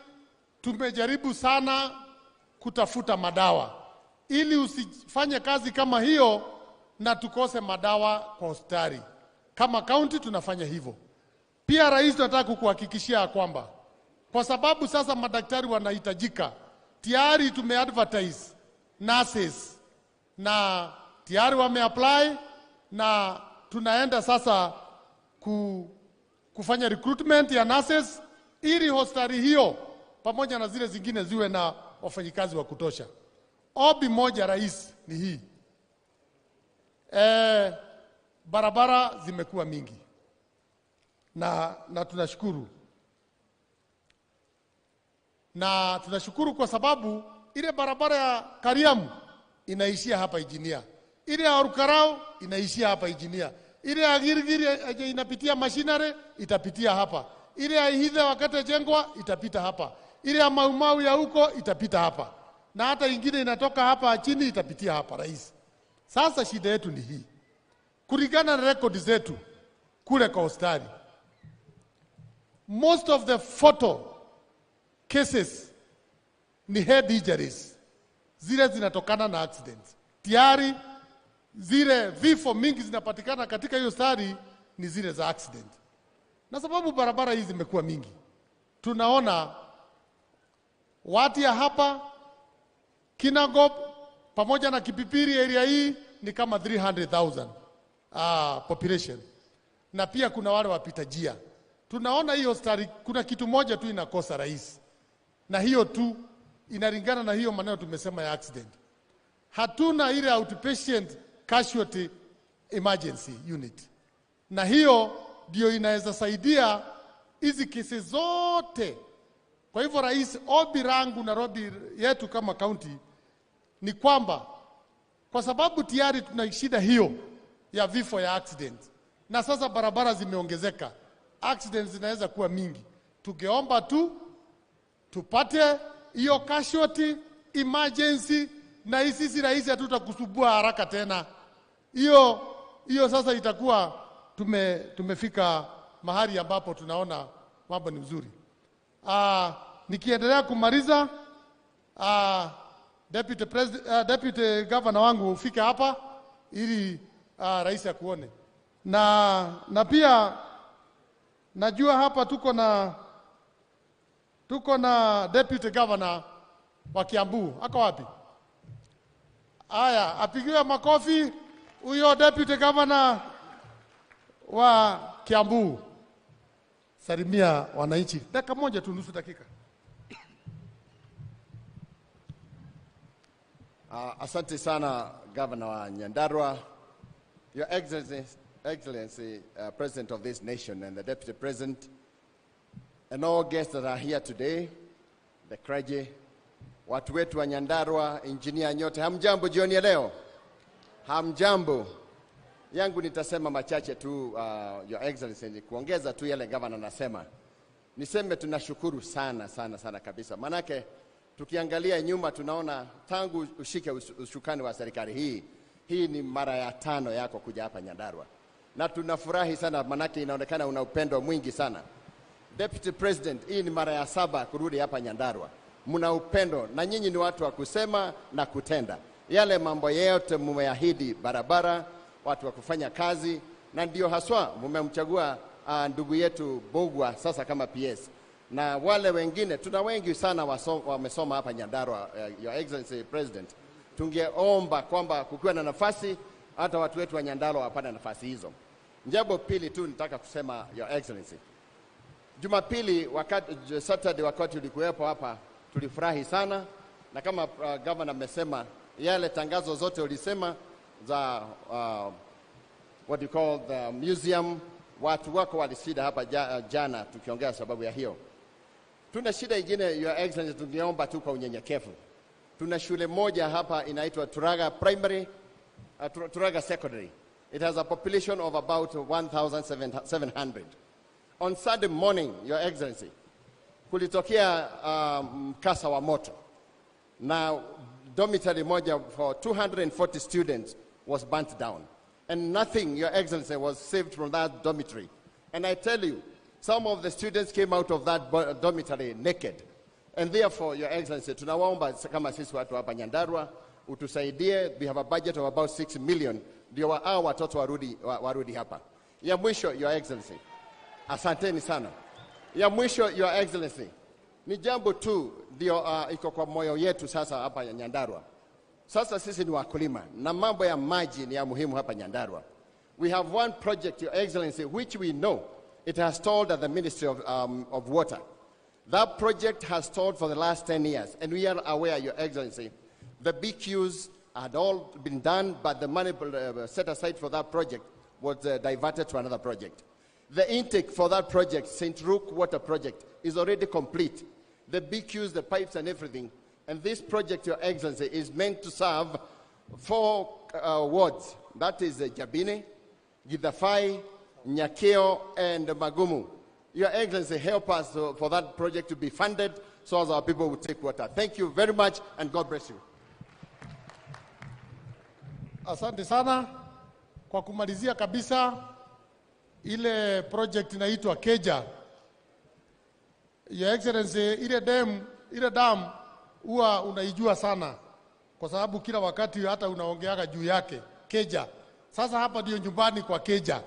Speaker 10: tumejaribu sana kutafuta madawa ili usifanye kazi kama hiyo na tukose madawa kwa hospitali. Kama county tunafanya hivyo. Pia Rais, tunataka kukuhakikishia kwamba kwa sababu sasa madaktari wanahitajika, tayari tumeadvertise nurses na tayari wameapply, na tunaenda sasa kufanya recruitment ya nurses ili hospitali hiyo pamoja na zile zingine ziwe na wafanyikazi wa kutosha. Ombi moja Rais ni hii. Barabara zimekuwa mingi na tunashukuru. Na tunashukuru kwa sababu ile barabara ya Kariamu inaishia hapa Injinia, ile ya Olkalou inaishia hapa Injinia, ile ya Gilgil inapitia Mashinare itapitia hapa, ile ya Ihithe wakati jengwa itapita hapa, ile ya Maumau ya huko itapita hapa, na hata ingine inatoka hapa chini itapitia hapa Rais. Sasa shida yetu ni hii. Kulingana na rekodi zetu kule kwa hospitali, most of the fatal cases ni head injuries, zile zinatokana na accidents. Tayari zile vifo mingi zinapatikana katika hiyo hospitali ni zile za accident. Na sababu barabara hizi zimekuwa mingi, tunaona watu ya hapa Kinangop pamoja na Kipipiri area hii ni kama 300,000 population, na pia kuna wale wapita njia. Tunaona hiyo hospitali kuna kitu moja tu inakosa Rais, na hiyo tu inalingana na hiyo maneno tumesema ya accident. Hatuna ile outpatient casualty emergency unit, na hiyo ndio inaweza saidia hizi kesi zote. Kwa hivyo Rais, ombi langu na ombi yetu kama county ni kwamba kwa sababu tayari tuna shida hiyo ya vifo ya accident, na sasa barabara zimeongezeka, accidents zinaweza kuwa mingi, tungeomba tu tupate hiyo casualty emergency, na sisi Rais hatutakusumbua haraka tena. Hiyo sasa itakuwa tumefika mahali ambapo tunaona mambo ni mzuri. Nikiendelea kumaliza, Deputy President, Deputy Governor wangu ufike hapa ili Rais akuone. Na pia najua hapa tuko na Deputy Governor wa Kiambu. Ako wapi? Aya, apigiwe makofi huyo Deputy Governor wa Kiambu. Salimia wananchi. Dakika moja tu, nusu dakika.
Speaker 11: Asante sana Governor wa Nyandarua. Your Excellency, President of this nation and the Deputy President, and all guests that are here today, the clergy, watu wetu wa Nyandarua, engineer nyote, hamjambo jioni ya leo? Hamjambo. Yangu nitasema machache tu, Your Excellency, ni kuongeza tu yale governor anasema. Niseme tunashukuru sana sana sana kabisa. Manake tukiangalia nyuma tunaona tangu ushike ushukani wa serikali hii, hii ni mara ya 5 yako kuja hapa Nyandarua. Na tunafurahi sana manake inaonekana una upendo mwingi sana. Deputy President, hii ni mara ya 7 kurudi hapa Nyandarua. Mna upendo na nyinyi ni watu wa kusema na kutenda. Yale mambo yote mmeahidi, barabara, watu wa kufanya kazi, na ndio haswa mmemchagua ndugu yetu Bogwa sasa kama PS. Na wale wengine, tuna wengi sana wamesoma hapa Nyandarua, Your Excellency President. Tungeomba kwamba kukiwa na nafasi, hata watu wetu wa Nyandarua wapate nafasi hizo. Jambo pili tu nitaka kusema, Your Excellency. Jumapili wakati Saturday wakati ulikuwepo hapa tulifurahi sana, na kama governor amesema yale tangazo zote ulisema za what you call the museum, watu wako walisida hapa jana tukiongea sababu ya hiyo. Tuna shida ingine, Your Excellency, tungeomba tu kwa unyenyekevu. Tuna shule moja hapa inaitwa Turaga Primary, Turaga Secondary. It has a population of about 1,700. On Sunday morning, Your Excellency, kulitokea mkasa wa moto. Na dormitory moja for 240 students was burnt down. And nothing, Your Excellency, was saved from that dormitory. And I tell you, some of the students came out of that dormitory naked. And therefore, Your Excellency, tunawaomba kama sisi watu hapa Nyandarua, utusaidie. We have a budget of about 6 million. Ndio hao watoto warudi hapa. Ya mwisho, Your Excellency, asanteni sana. Ya mwisho, Your Excellency, ni jambo tu ndio iko kwa moyo yetu sasa hapa Nyandarua. Sasa sisi ni wakulima na mambo ya maji ni ya muhimu hapa Nyandarua. We have one project, Your Excellency, which we know it has stalled at the Ministry of Water. That project has stalled for the last 10 years, and we are aware, Your Excellency, the BQs had all been done, but the money set aside for that project was diverted to another project. The intake for that project, St. Rook Water Project, is already complete. The BQs, the pipes and everything. And this project, Your Excellency, is meant to serve 4 wards. That is Jabine, Githafai, Nyakeo, and Magumu. Your Excellency, help us for that project to be funded so as our people will take water. Thank you very much, and God bless you.
Speaker 10: Asante sana. Kwa kumalizia kabisa, ile project inaitwa Keja. Your Excellency, ile dam huwa unaijua sana kwa sababu kila wakati hata unaongeaga juu yake, Keja. Sasa hapa ndio nyumbani kwa Keja.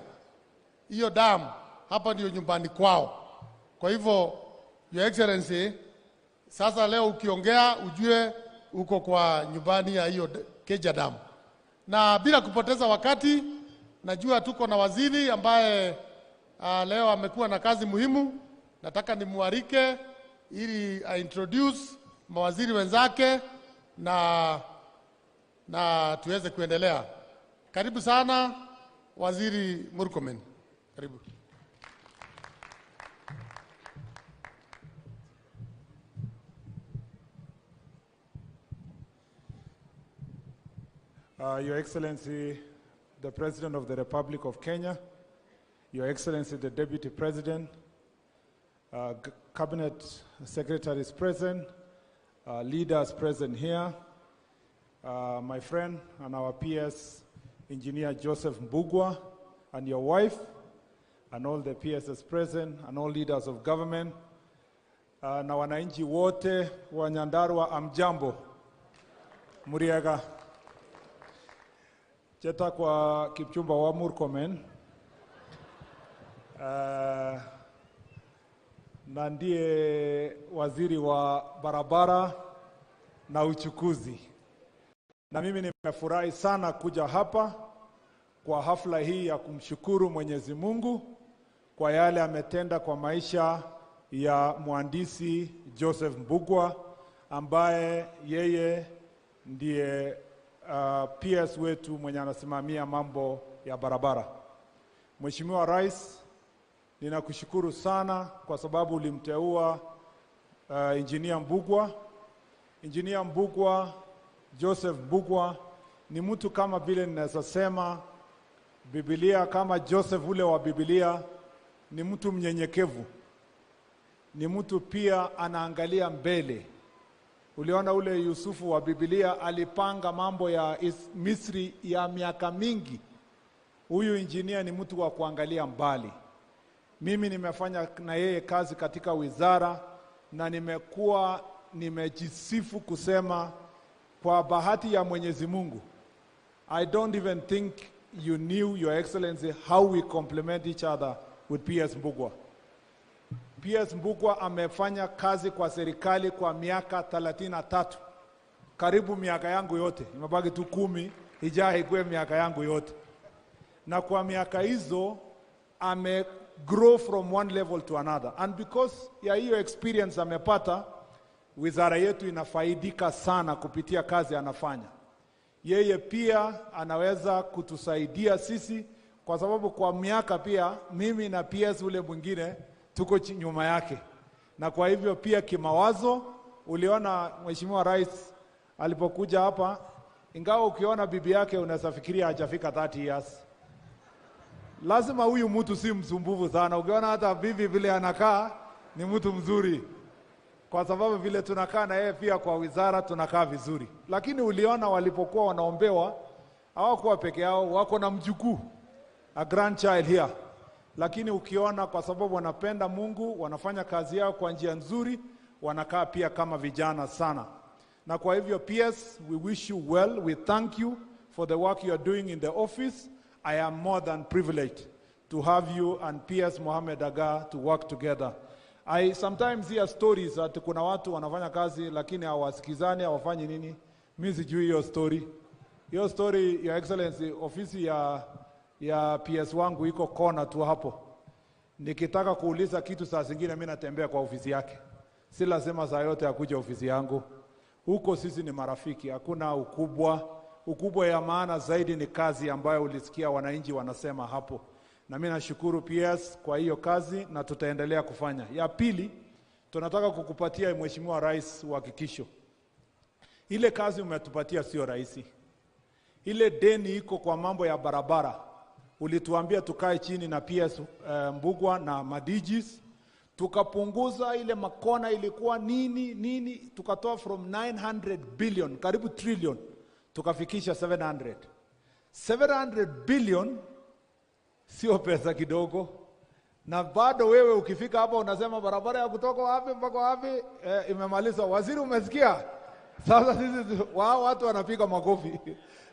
Speaker 10: Hiyo dam hapa ndio nyumbani kwao. Kwa hivyo, Your Excellency, sasa leo ukiongea ujue uko kwa nyumbani ya hiyo Keja dam. Na bila kupoteza wakati, najua tuko na waziri ambaye leo amekuwa na kazi muhimu. Nataka nimualike ili a introduce mawaziri wenzake na tuweze kuendelea. Karibu sana Waziri Murkomen. Karibu.
Speaker 12: Your Excellency, the President of the Republic of Kenya, Your Excellency, the Deputy President, Cabinet Secretaries present, leaders present here, my friend and our PS, Engineer Joseph Mbugua, and your wife, and all the PSs present, and all leaders of government, na wananchi wote wa Nyandarua, amjambo. Muriaga. Cheta kwa Kipchumba wa Murkomen, na ndiye waziri wa barabara na uchukuzi. Na mimi nimefurahi sana kuja hapa kwa hafla hii ya kumshukuru Mwenyezi Mungu kwa yale ametenda kwa maisha ya mhandisi Joseph Mbugua, ambaye yeye ndiye PS wetu mwenye anasimamia mambo ya barabara. Mheshimiwa Rais, ninakushukuru sana kwa sababu ulimteua Engineer Mbugua. Engineer Mbugua, Joseph Mbugua, ni mtu kama vile ninaweza sema Biblia, kama Joseph ule wa Biblia, ni mtu mnyenyekevu. Ni mtu pia anaangalia mbele. Uliona ule Yusufu wa Biblia alipanga mambo ya Misri ya miaka mingi. Huyu engineer ni mtu wa kuangalia mbali. Mimi nimefanya na yeye kazi katika wizara na nimekuwa nimejisifu kusema kwa bahati ya Mwenyezi Mungu, I don't even think you knew, Your Excellency, how we complement each other with PS Mbugua. PS Mbugua amefanya kazi kwa serikali kwa miaka 33. Karibu miaka yangu yote. Imebaki tu 10, ijaye ikuwe miaka yangu yote. Na kwa miaka hizo grow from one level to another. And because ya hiyo experience amepata, wizara yetu inafaidika sana kupitia kazi anafanya. Yeye pia anaweza kutusaidia sisi kwa sababu kwa miaka pia mimi na PS ule mwingine tuko nyuma yake. Na kwa hivyo pia kimawazo, uliona Mheshimiwa Rais alipokuja hapa, ingawa ukiona bibi yake unaweza hajafika 30 years. Lazima huyu mtu si msumbufu sana. Ukiona hata bibi vile anakaa ni mtu mzuri. Kwa sababu vile tunakaa na yeye pia kwa wizara tunakaa vizuri. Lakini uliona walipokuwa wanaombewa, hawakuwa peke yao, wako na mjukuu, a grandchild here. Lakini ukiona kwa sababu wanapenda Mungu, wanafanya kazi yao kwa njia nzuri, wanakaa pia kama vijana sana. Na kwa hivyo PS, we wish you well. We thank you for the work you are doing in the office. I am more than privileged to have you and PS Mohamed Dagaa to work together. I sometimes hear stories that kuna watu wanafanya kazi lakini hawasikizani, hawafanyi nini. Mimi sijui hiyo story. Hiyo story, Your Excellency, ofisi ya PS wangu iko kona tu hapo. Nikitaka kuuliza kitu saa zingine mimi natembea kwa ofisi yake. Si lazima saa yote akuje ofisi yangu. Huko sisi ni marafiki, hakuna ukubwa. Ukubwa ya maana zaidi ni kazi ambayo ulisikia wananchi wanasema hapo. Na mimi nashukuru PS kwa hiyo kazi na tutaendelea kufanya. Ya pili, tunataka kukupatia Mheshimiwa Rais uhakikisho. Ile kazi umetupatia sio rahisi. Ile deni iko kwa mambo ya barabara. Ulituambia tukae chini na PS Mbugua na Madijis, tukapunguza ile makona ilikuwa nini nini, tukatoa from 900 billion, karibu trillion, tukafikisha 700. 700 billion sio pesa kidogo. Na bado wewe ukifika hapa unasema barabara ya kutoka wapi mpaka wapi imemalizwa. Waziri, umesikia? Sasa sisi wao watu wanapiga makofi.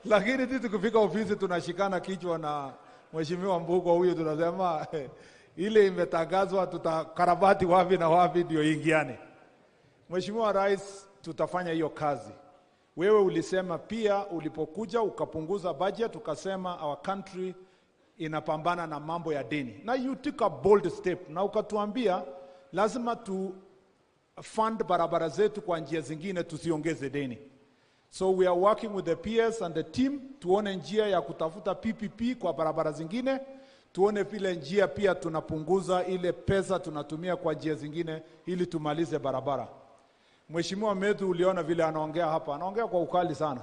Speaker 12: Lakini sisi tukifika ofisi tunashikana kichwa na Mheshimiwa Mbugua huyo, tunasema ile imetangazwa tutakarabati wapi na wapi ndio ingiane. Mheshimiwa Rais, tutafanya hiyo kazi. Wewe ulisema pia ulipokuja ukapunguza budget, ukasema our country inapambana na mambo ya deni. Na you took a bold step na ukatuambia lazima tu fund barabara zetu kwa njia zingine, tusiongeze deni. So we are working with the PS and the team tuone njia ya kutafuta PPP kwa barabara zingine, tuone vile njia pia tunapunguza ile pesa tunatumia kwa njia zingine ili tumalize barabara. Mheshimiwa Methu, uliona vile anaongea hapa, anaongea kwa ukali sana.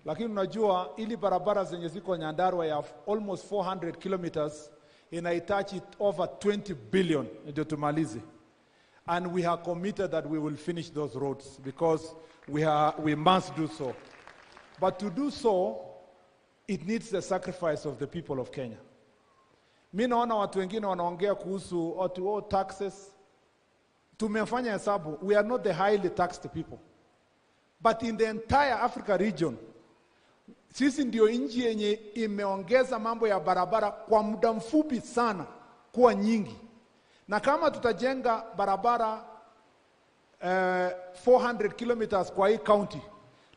Speaker 12: Lakini unajua ili barabara zenye ziko Nyandarua ya almost 400 kilometers inahitaji over 20 billion ndio tumalize. And we are committed that we will finish those roads because we must do so. But to do so, it needs the sacrifice of the people of Kenya. Mi naona watu wengine wanaongea kuhusu oh, taxes. Tumefanya hesabu, we are not the highly taxed people. But in the entire Africa region, sisi ndio nchi yenye imeongeza mambo ya barabara kwa muda mfupi sana kuwa nyingi. Na kama tutajenga barabara 400 kilometers kwa hii county,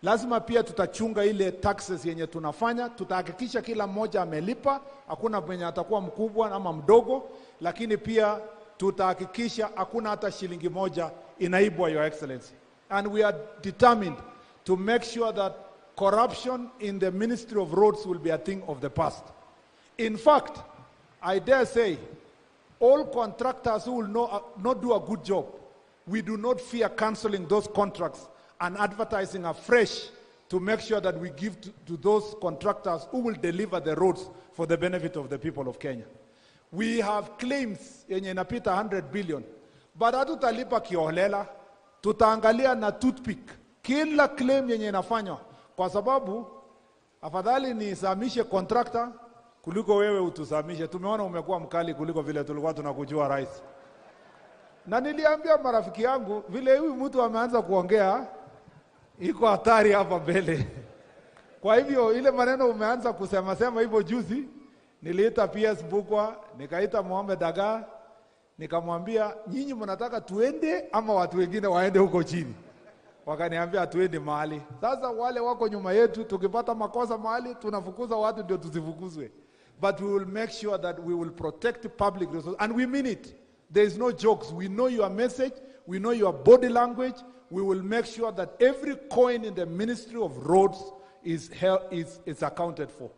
Speaker 12: lazima pia tutachunga ile taxes yenye tunafanya, tutahakikisha kila mmoja amelipa, hakuna mwenye atakuwa mkubwa ama mdogo, lakini pia tutahakikisha hakuna hata shilingi moja inaibwa, Your Excellency. And we are determined to make sure that corruption in the Ministry of Roads will be a thing of the past. In fact, I dare say, all contractors who will not do a good job, we do not fear cancelling those contracts and advertising afresh to make sure that we give to those contractors who will deliver the roads for the benefit of the people of Kenya. We have claims yenye inapita 100 billion, but hatutalipa kiholela, tutaangalia na toothpick kila claim yenye inafanywa, kwa sababu afadhali nisamishe contractor kuliko wewe utusamishe. Tumeona umekuwa mkali kuliko vile tulikuwa tunakujua, Rais. Na niliambia marafiki yangu vile huyu mtu ameanza kuongea iko hatari hapa mbele. Kwa hivyo ile maneno umeanza kusema sema hivyo juzi, niliita PS Mbugua, nikaita Mohamed Dagaa, nikamwambia nyinyi mnataka tuende ama watu wengine waende huko chini? Wakaniambia tuende mahali. Sasa wale wako nyuma yetu, tukipata makosa mahali tunafukuza watu ndio tusifukuzwe. But we will make sure that we will protect the public resources, and we mean it. There is no jokes. We know your message. We know your body language. We will make sure that every coin in the Ministry of Roads is accounted for.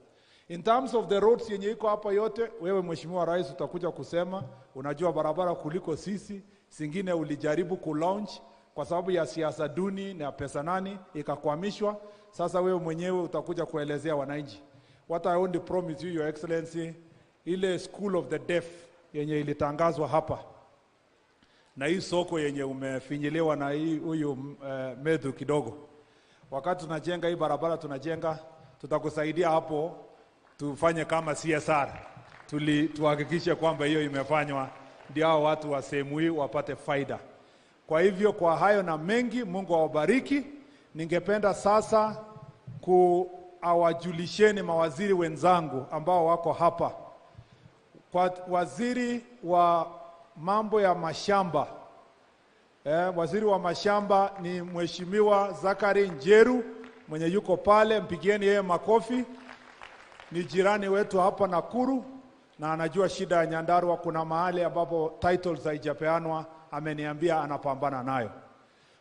Speaker 12: In terms of the roads yenye iko hapa yote, wewe Mheshimiwa Rais utakuja kusema, unajua barabara kuliko sisi, singine ulijaribu kulaunch kwa sababu ya siasa duni na pesa nani ikakwamishwa. Sasa wewe mwenyewe utakuja kuelezea wananchi. What I only promise you, Your Excellency, ile School of the Deaf yenye ilitangazwa hapa na hii soko yenye umefinyiliwa na hii huyu Medhu kidogo, wakati tunajenga hii barabara tunajenga, tutakusaidia hapo, tufanye kama CSR, tuhakikishe kwamba hiyo imefanywa, ndio hao watu wa sehemu hii wapate faida. Kwa hivyo kwa hayo na mengi, Mungu awabariki. Ningependa sasa kuwajulisheni mawaziri wenzangu ambao wako hapa. Kwa waziri wa mambo ya mashamba, waziri wa mashamba ni Mheshimiwa Zachary Njeru mwenye yuko pale, mpigieni yeye makofi. Ni jirani wetu hapa Nakuru na anajua shida ya Nyandarua. Kuna mahali ambapo titles haijapeanwa, ameniambia anapambana nayo.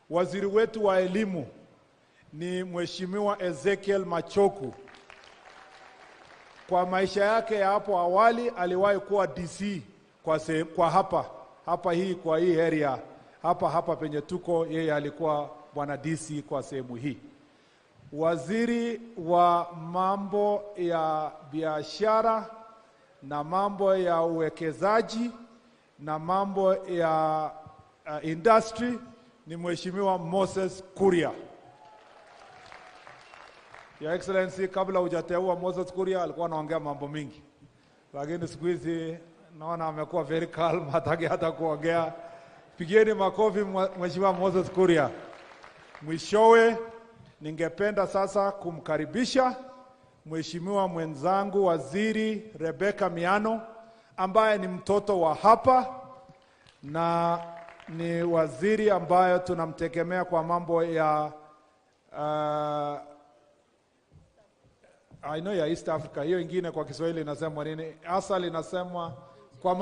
Speaker 12: Waziri wetu wa elimu ni Mheshimiwa Ezekiel Machoku. Kwa maisha yake ya hapo awali aliwahi kuwa DC kwa hapa hii kwa hii area hapa penye tuko, yeye alikuwa bwana DC kwa sehemu hii. Waziri wa mambo ya biashara na mambo ya uwekezaji na mambo ya industry ni Mheshimiwa Moses Kuria. Your Excellency, kabla hujateua Moses Kuria alikuwa anaongea mambo mingi, lakini siku hizi naona amekuwa very calm, hataki hata kuongea. Pigieni makofi Mheshimiwa Moses Kuria. Mwishowe ningependa sasa kumkaribisha Mheshimiwa mwenzangu Waziri Rebecca Miano, ambaye ni mtoto wa hapa na ni waziri ambayo tunamtegemea kwa mambo ya I know ya East Africa. Hiyo ingine kwa Kiswahili inasemwa nini? Asali inasemwa kwa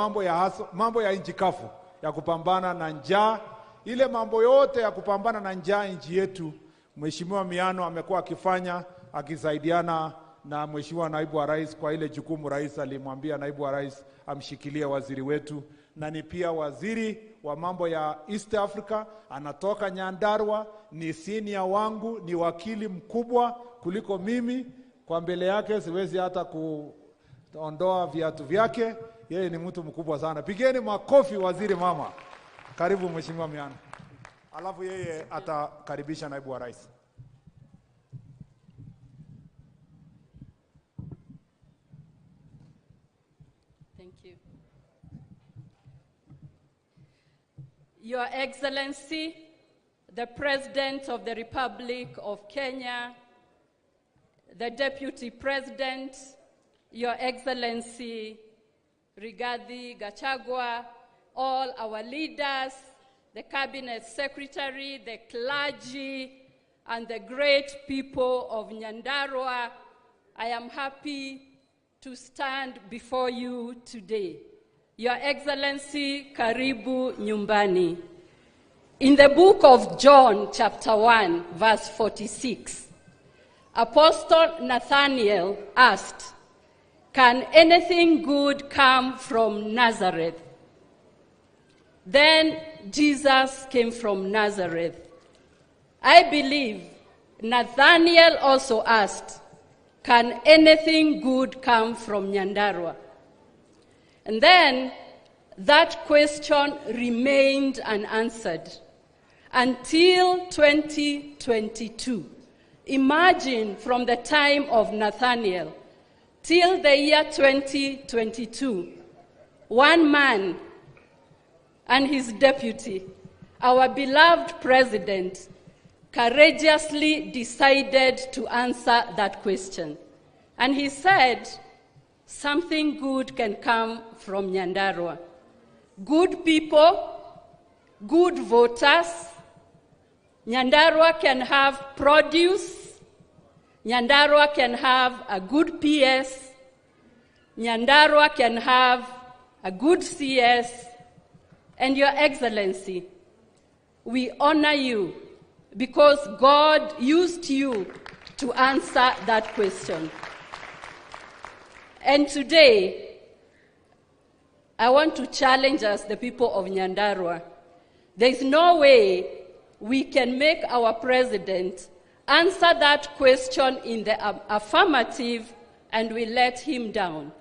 Speaker 12: mambo ya nchi kavu, ya kupambana na njaa. Ile mambo yote ya kupambana na njaa nchi yetu, Mheshimiwa Miano amekuwa akifanya akisaidiana na Mheshimiwa Naibu wa Rais kwa ile jukumu rais alimwambia Naibu wa Rais amshikilie waziri wetu, na ni pia waziri wa mambo ya East Africa, anatoka Nyandarua, ni senior wangu, ni wakili mkubwa kuliko mimi. Kwa mbele yake siwezi hata kuondoa viatu vyake, yeye ni mtu mkubwa sana. Pigeni makofi waziri mama. Karibu Mheshimiwa Miano. Alafu yeye atakaribisha Naibu wa Rais.
Speaker 13: Thank you. Your Excellency, the President of the Republic of Kenya, the Deputy President, Your Excellency Rigathi Gachagua, all our leaders, the Cabinet Secretary, the clergy, and the great people of Nyandarua, I am happy to stand before you today. Your Excellency, karibu nyumbani. In the book of John, chapter 1, verse 46, Apostle Nathaniel asked, "Can anything good come from Nazareth?" Then Jesus came from Nazareth. I believe Nathaniel also asked, "Can anything good come from Nyandarua?" And then that question remained unanswered until 2022. Imagine from the time of Nathaniel till the year 2022, one man and his deputy, our beloved president, courageously decided to answer that question. And he said, something good can come from Nyandarua. Good people, good voters. Nyandarua can have produce. Nyandarua can have a good PS. Nyandarua can have a good CS, and Your Excellency, we honor you because God used you to answer that question. And today, I want to challenge us, the people of Nyandarua. There is no way we can make our president answer that question in the affirmative and we let him down.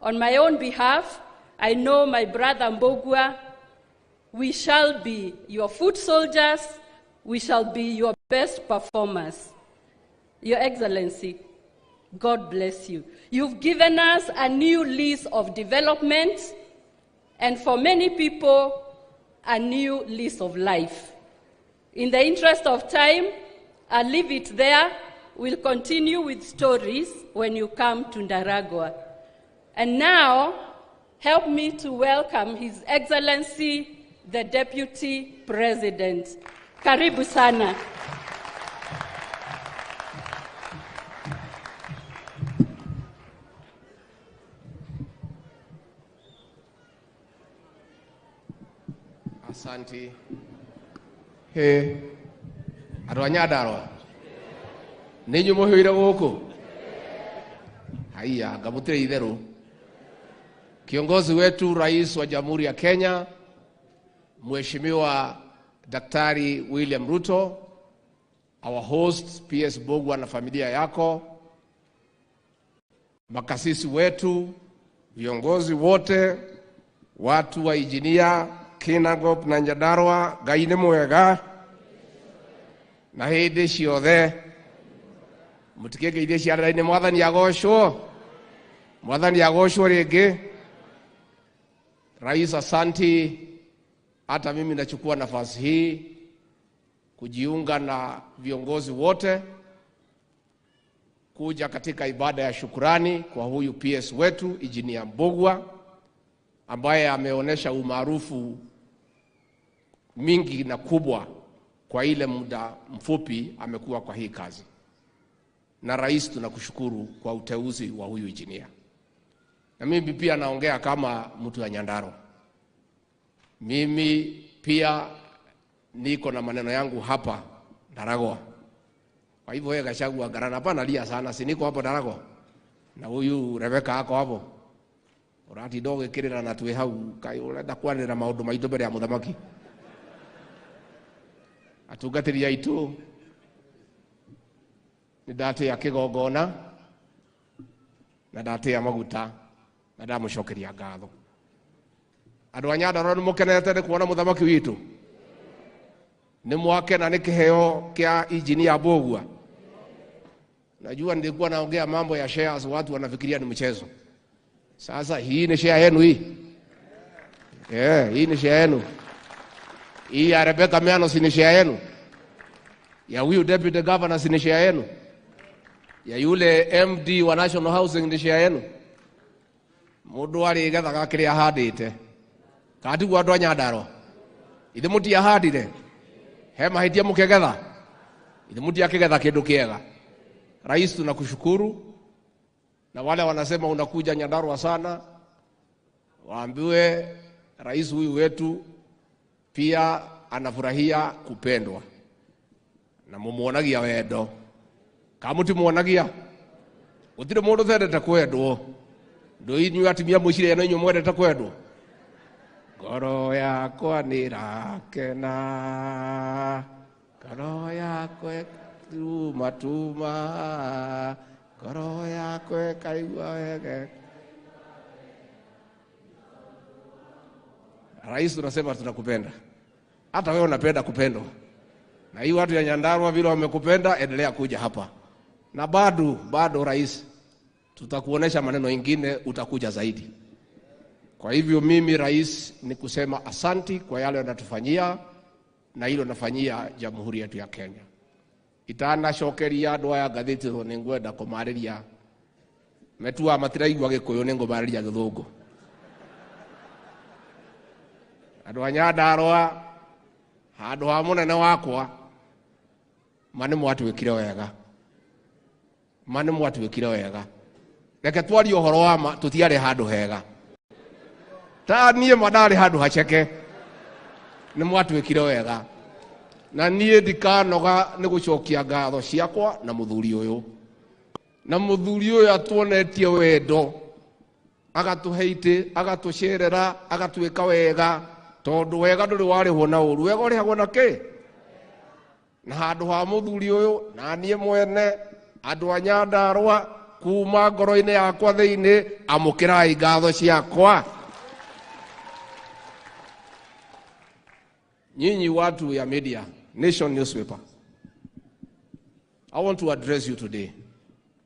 Speaker 13: On my own behalf, I know my brother Mbugua, we shall be your foot soldiers, we shall be your best performers. Your Excellency, God bless you. You've given us a new lease of development, and for many people, a new lease of life. In the interest of time, I'll leave it there. We'll continue with stories when you come to Ndaragwa. And now, help me to welcome His Excellency, the Deputy President. Karibu sana.
Speaker 14: Asante. He, andũ a Nyandarua nĩ inyuĩ mũhĩire gũkũ? Haiya, anga mũtirĩ itherũ. Kiongozi wetu Rais wa Jamhuri ya Kenya, Mheshimiwa Daktari William Ruto, our host PS Mbugua na familia yako, makasisi wetu, viongozi wote, watu wa Injinia, Kinangop na Nyandarua, Ngai nĩ mwega na hĩndĩ ciothe. Mũtikĩngeithie ciarĩra-inĩ, Mwathani agocwo, Mwathani agocwo rĩngĩ. Rais, asanti. Hata mimi nachukua nafasi hii kujiunga na viongozi wote kuja katika ibada ya shukurani kwa huyu PS wetu Injinia Mbugua, ambaye ameonesha umaarufu mingi na kubwa kwa ile muda mfupi amekuwa kwa hii kazi. Na Rais, tunakushukuru kwa uteuzi wa huyu injinia. Na mimi pia naongea kama mtu wa Nyandarua. Mimi pia niko na maneno yangu hapa Ndaragwa. Kwa hivyo wewe Gachagua garana hapa nalia sana, si niko hapo Ndaragwa. Na huyu Rebecca ako hapo. Urati doge kirira na tuwe hau kai urenda kwanira maundu maitu mbere ya muthamaki. Atungatĩri aitũ nĩ ndatĩa kĩgongona na ndatĩa maguta na ndamũcokeria ngatho. Andũ a Nyandarua nĩ mũkenete nĩ kuona mũthamaki witũ? Nĩ mwakena nĩ kĩheo kĩa Injinia Mbugua? Najua nilikuwa naongea mambo ya shares, watu wanafikiria ni mchezo. Sasa hii ni share yenu hii. Hii ni share yenu. Hii ya Rebecca Miano si ni share yenu. Ya huyu deputy governor si ni share yenu. Ya yule MD wa National Housing ni share yenu. Mundu arĩgethaga kĩrĩa ahandĩte. Katiguo andũ a Nyandarua, ithe mũtiahandire, he mahĩtia mũkĩgetha, ithe mũtiakĩgetha kĩndũ kĩega. Rais, tunakushukuru. Na wale wanasema unakuja Nyandarua sana, waambiwe rais huyu wetu pia anafurahia kupendwa. Na mumuonagia wendo. Kama mutimuonagia, gũtirĩ mũndũ ũtendete kwendwo. Ndũ inyuĩ atumia mwĩciria no inyuĩ mwendete kwendwo. Ngoro yakwa nĩrakena, ngoro yakwa tuma tuma, ngoro yakwa ĩkaigua wega. Rais, tunasema tunakupenda. Hata wewe unapenda kupendwa. Na hii watu ya Nyandarua vile wamekupenda, endelea kuja hapa. Na bado rais, tutakuonesha maneno mengine, utakuja zaidi. Kwa hivyo mimi rais ni kusema asanti kwa yale wanatufanyia na hilo nafanyia jamhuri yetu ya Kenya. Itanacokeria andũ aya ngathĩti nĩ ngwenda kũmarĩria metua matiraigua Gĩkũyũ nĩ ngũmarĩria Gĩthũngũ. Andũ a Nyandarua handũ ha mũnene wakwa ma nĩ mwatuĩkire wega, ma nĩ mwatuĩkire wega. Reke twarie ũhoro wa ma, tũtiarĩ handũ hega. Ta niĩ ma ndarĩ handũ haceke. Nĩ mwatwĩkire wega. Na niĩ ndikanoga nĩ gũcokia ngatho ciakwa na mũthuri ũyũ. Na mũthuri ũyũ atuonetie wendo, agatũhe itĩ, agatũcerera, agatwĩka wega, tondũ wega ndũrĩ warĩhwo na ũru, wega ũrĩhagwo na kĩ? Na handũ ha mũthuri ũyũ, na niĩ mwene, andũ a Nyandarũa, kuma ngoro-inĩ yakwa thĩinĩ, amũkĩrai ngatho ciakwa. Nyinyi watu ya media, Nation newspaper, I want to address you today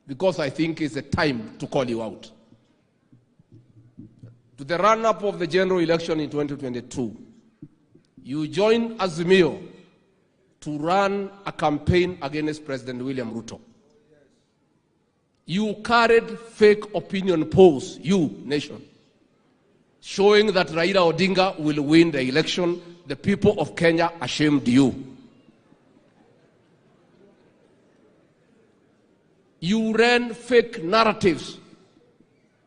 Speaker 14: because I think it's the time to call you out. To the run-up of the general election in 2022, you joined Azimio to run a campaign against President William Ruto. You carried fake opinion polls, you, Nation, showing that Raila Odinga will win the election. The people of Kenya ashamed you. You ran fake narratives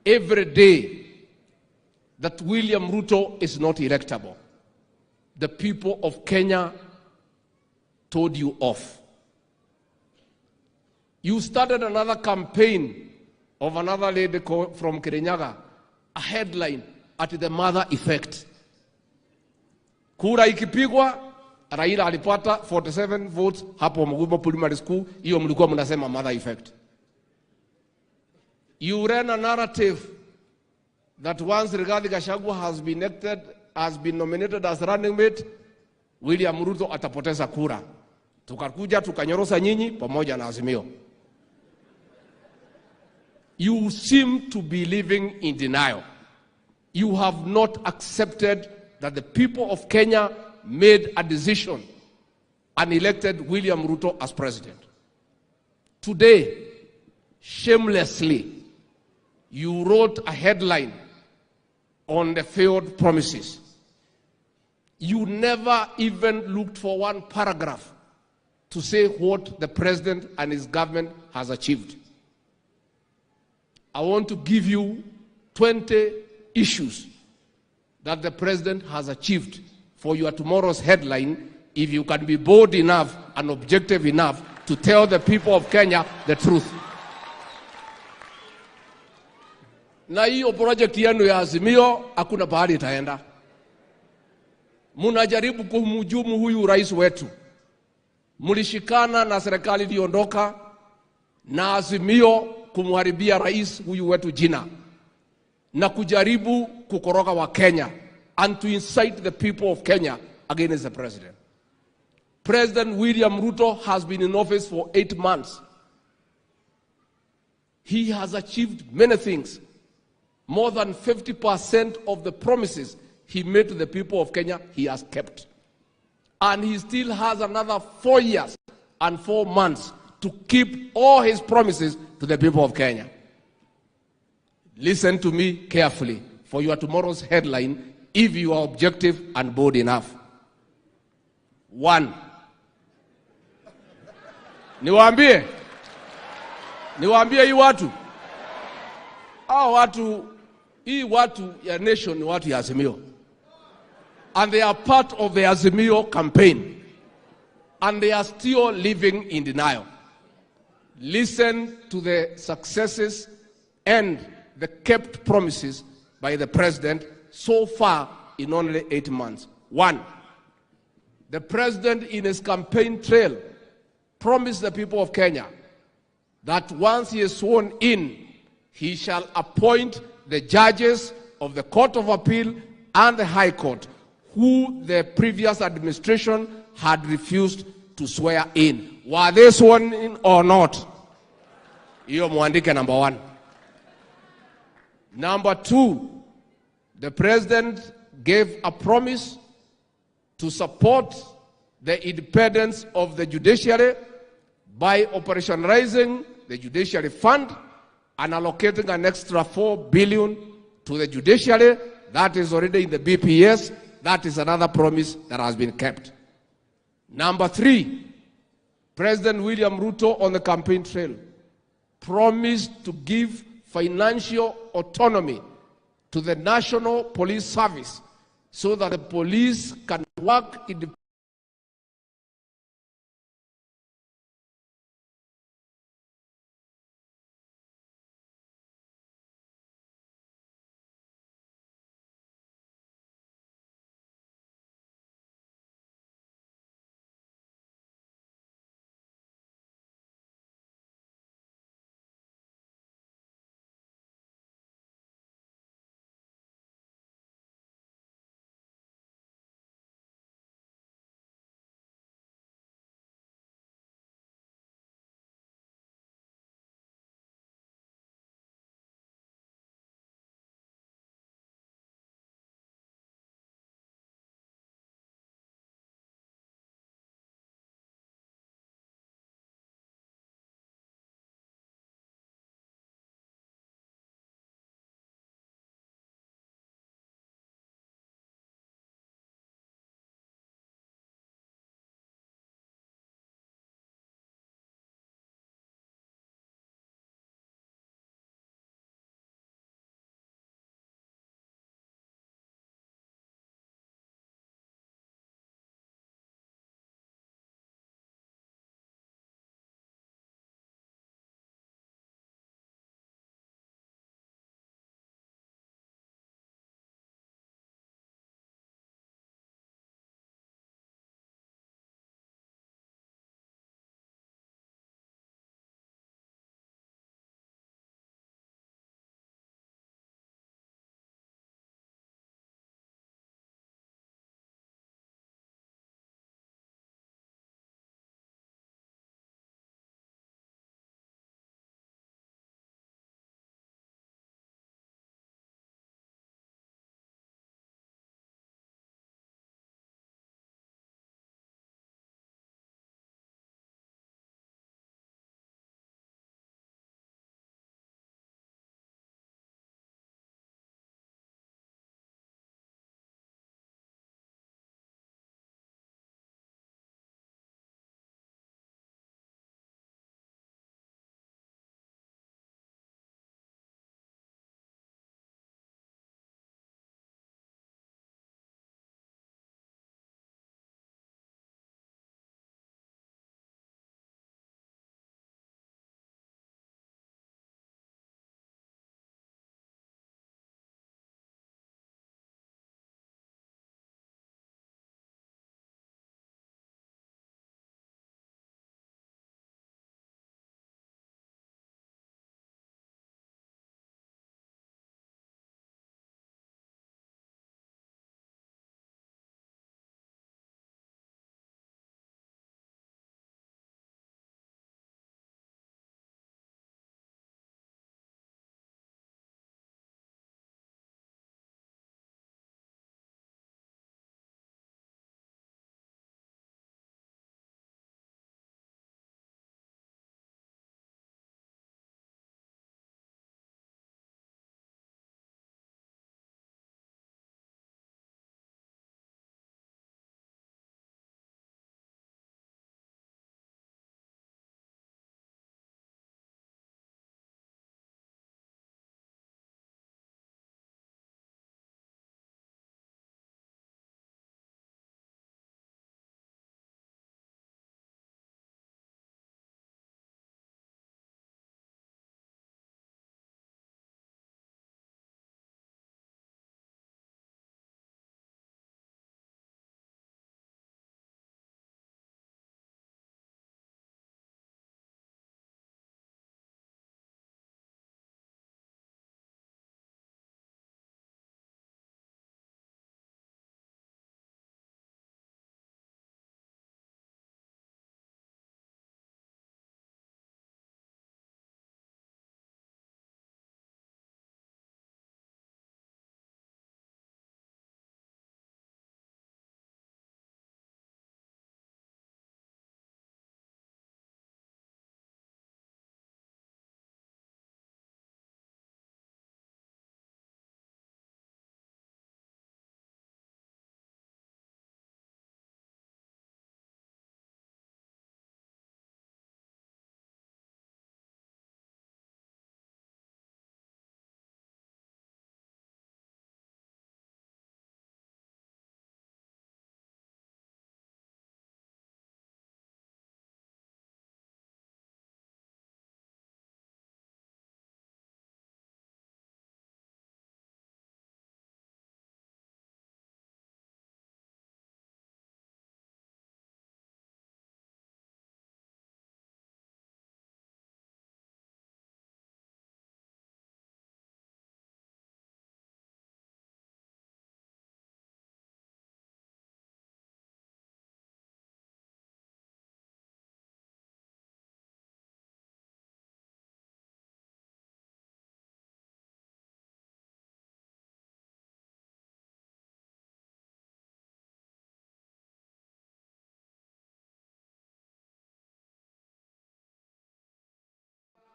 Speaker 14: every day that William Ruto is not electable. The people of Kenya told you off. You started another campaign of another lady from Kirinyaga, a headline at the mother effect. Kura ikipigwa, Raila alipata 47 votes hapo Mugumo Primary School. Hiyo mlikuwa mnasema mother effect. You ran a narrative that once Rigathi Gachagua has been elected, has been nominated as running mate, William Ruto atapoteza kura. Tukakuja tukanyorosa nyinyi pamoja na Azimio. You seem to be living in denial. You have not accepted that the people of Kenya made a decision and elected William Ruto as president. Today, shamelessly, you wrote a headline on the failed promises. You never even looked for one paragraph to say what the president and his government has achieved. I want to give you 20 issues that the president has achieved for your tomorrow's headline, if you can be bold enough and objective enough to tell the people of Kenya the truth. Na hiyo project yenu ya Azimio hakuna pahali itaenda. Munajaribu kumhujumu huyu rais wetu. Mulishikana na serikali iliondoka na Azimio kumharibia rais huyu wetu jina na kujaribu kukoroga wa Kenya and to incite the people of Kenya against the president. President William Ruto has been in office for 8 months. He has achieved many things. More than 50% of the promises he made to the people of Kenya, he has kept. And he still has another 4 years and 4 months to keep all his promises to the people of Kenya. Listen to me carefully for your tomorrow's headline, if you are objective and bold enough. 1. Niwaambie. Niwaambie hii watu. Hao watu, hii watu ya Nation ni watu ya Azimio. And they are part of the Azimio campaign. And they are still living in denial. Listen to the successes and the kept promises by the president so far in only 8 months. 1, the president in his campaign trail promised the people of Kenya that once he is sworn in, he shall appoint the judges of the Court of Appeal and the High Court who the previous administration had refused to swear in. Were they sworn in or not? Hiyo muandike number 1. Number 2, the president gave a promise to support the independence of the judiciary by operationalizing the judiciary fund and allocating an extra 4 billion to the judiciary. That is already in the BPS. That is another promise that has been kept. Number 3, President William Ruto on the campaign trail promised to give financial autonomy to the National Police Service so that the police can work independently.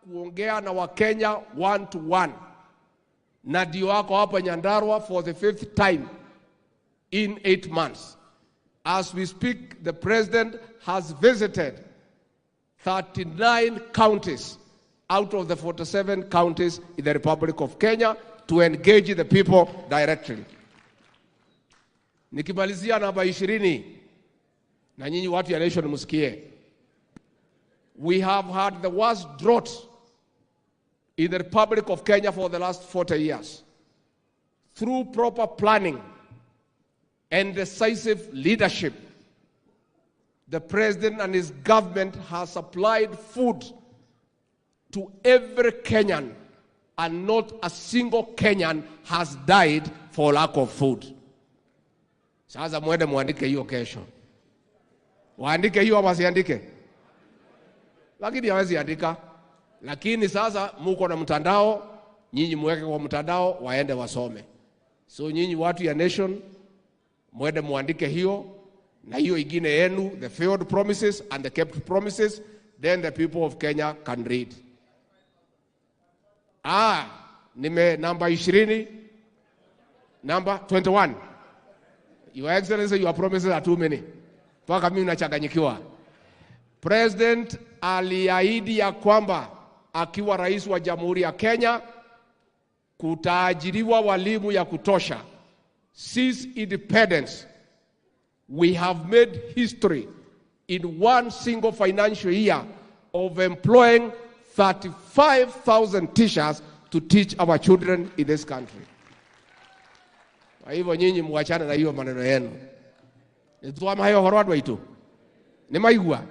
Speaker 14: kuongea na Wakenya one to one, na ndio wako hapa Nyandarua for the fifth time in 8 months. As we speak, the president has visited 39 counties out of the 47 counties in the Republic of Kenya to engage the people directly. Nikimalizia namba 20, na nyinyi watu ya Nation msikie. We have had the worst drought in the Republic of Kenya for the last 40 years. Through proper planning and decisive leadership, the president and his government has supplied food to every Kenyan, and not a single Kenyan has died for lack of food. Sasa mwende muandike hiyo kesho. Waandike hiyo ama wasiandike? Lakini hawezi andika. Lakini sasa muko na mtandao, nyinyi muweke kwa mtandao waende wasome. So nyinyi watu ya Nation mwende muandike hiyo na hiyo ingine yenu, the failed promises and the kept promises, then the people of Kenya can read. Nime namba 20, namba 21. Your Excellency, your promises are too many. Mpaka mimi nachanganyikiwa. President aliahidi ya kwamba akiwa rais wa Jamhuri ya Kenya kutaajiriwa walimu ya kutosha. Since independence, we have made history in one single financial year of employing 35,000 teachers to teach our children in this country. Kwa hivyo nyinyi muachane na hiyo maneno yenu. Nitwama hayo horo andũ aitũ. Nĩ maigua?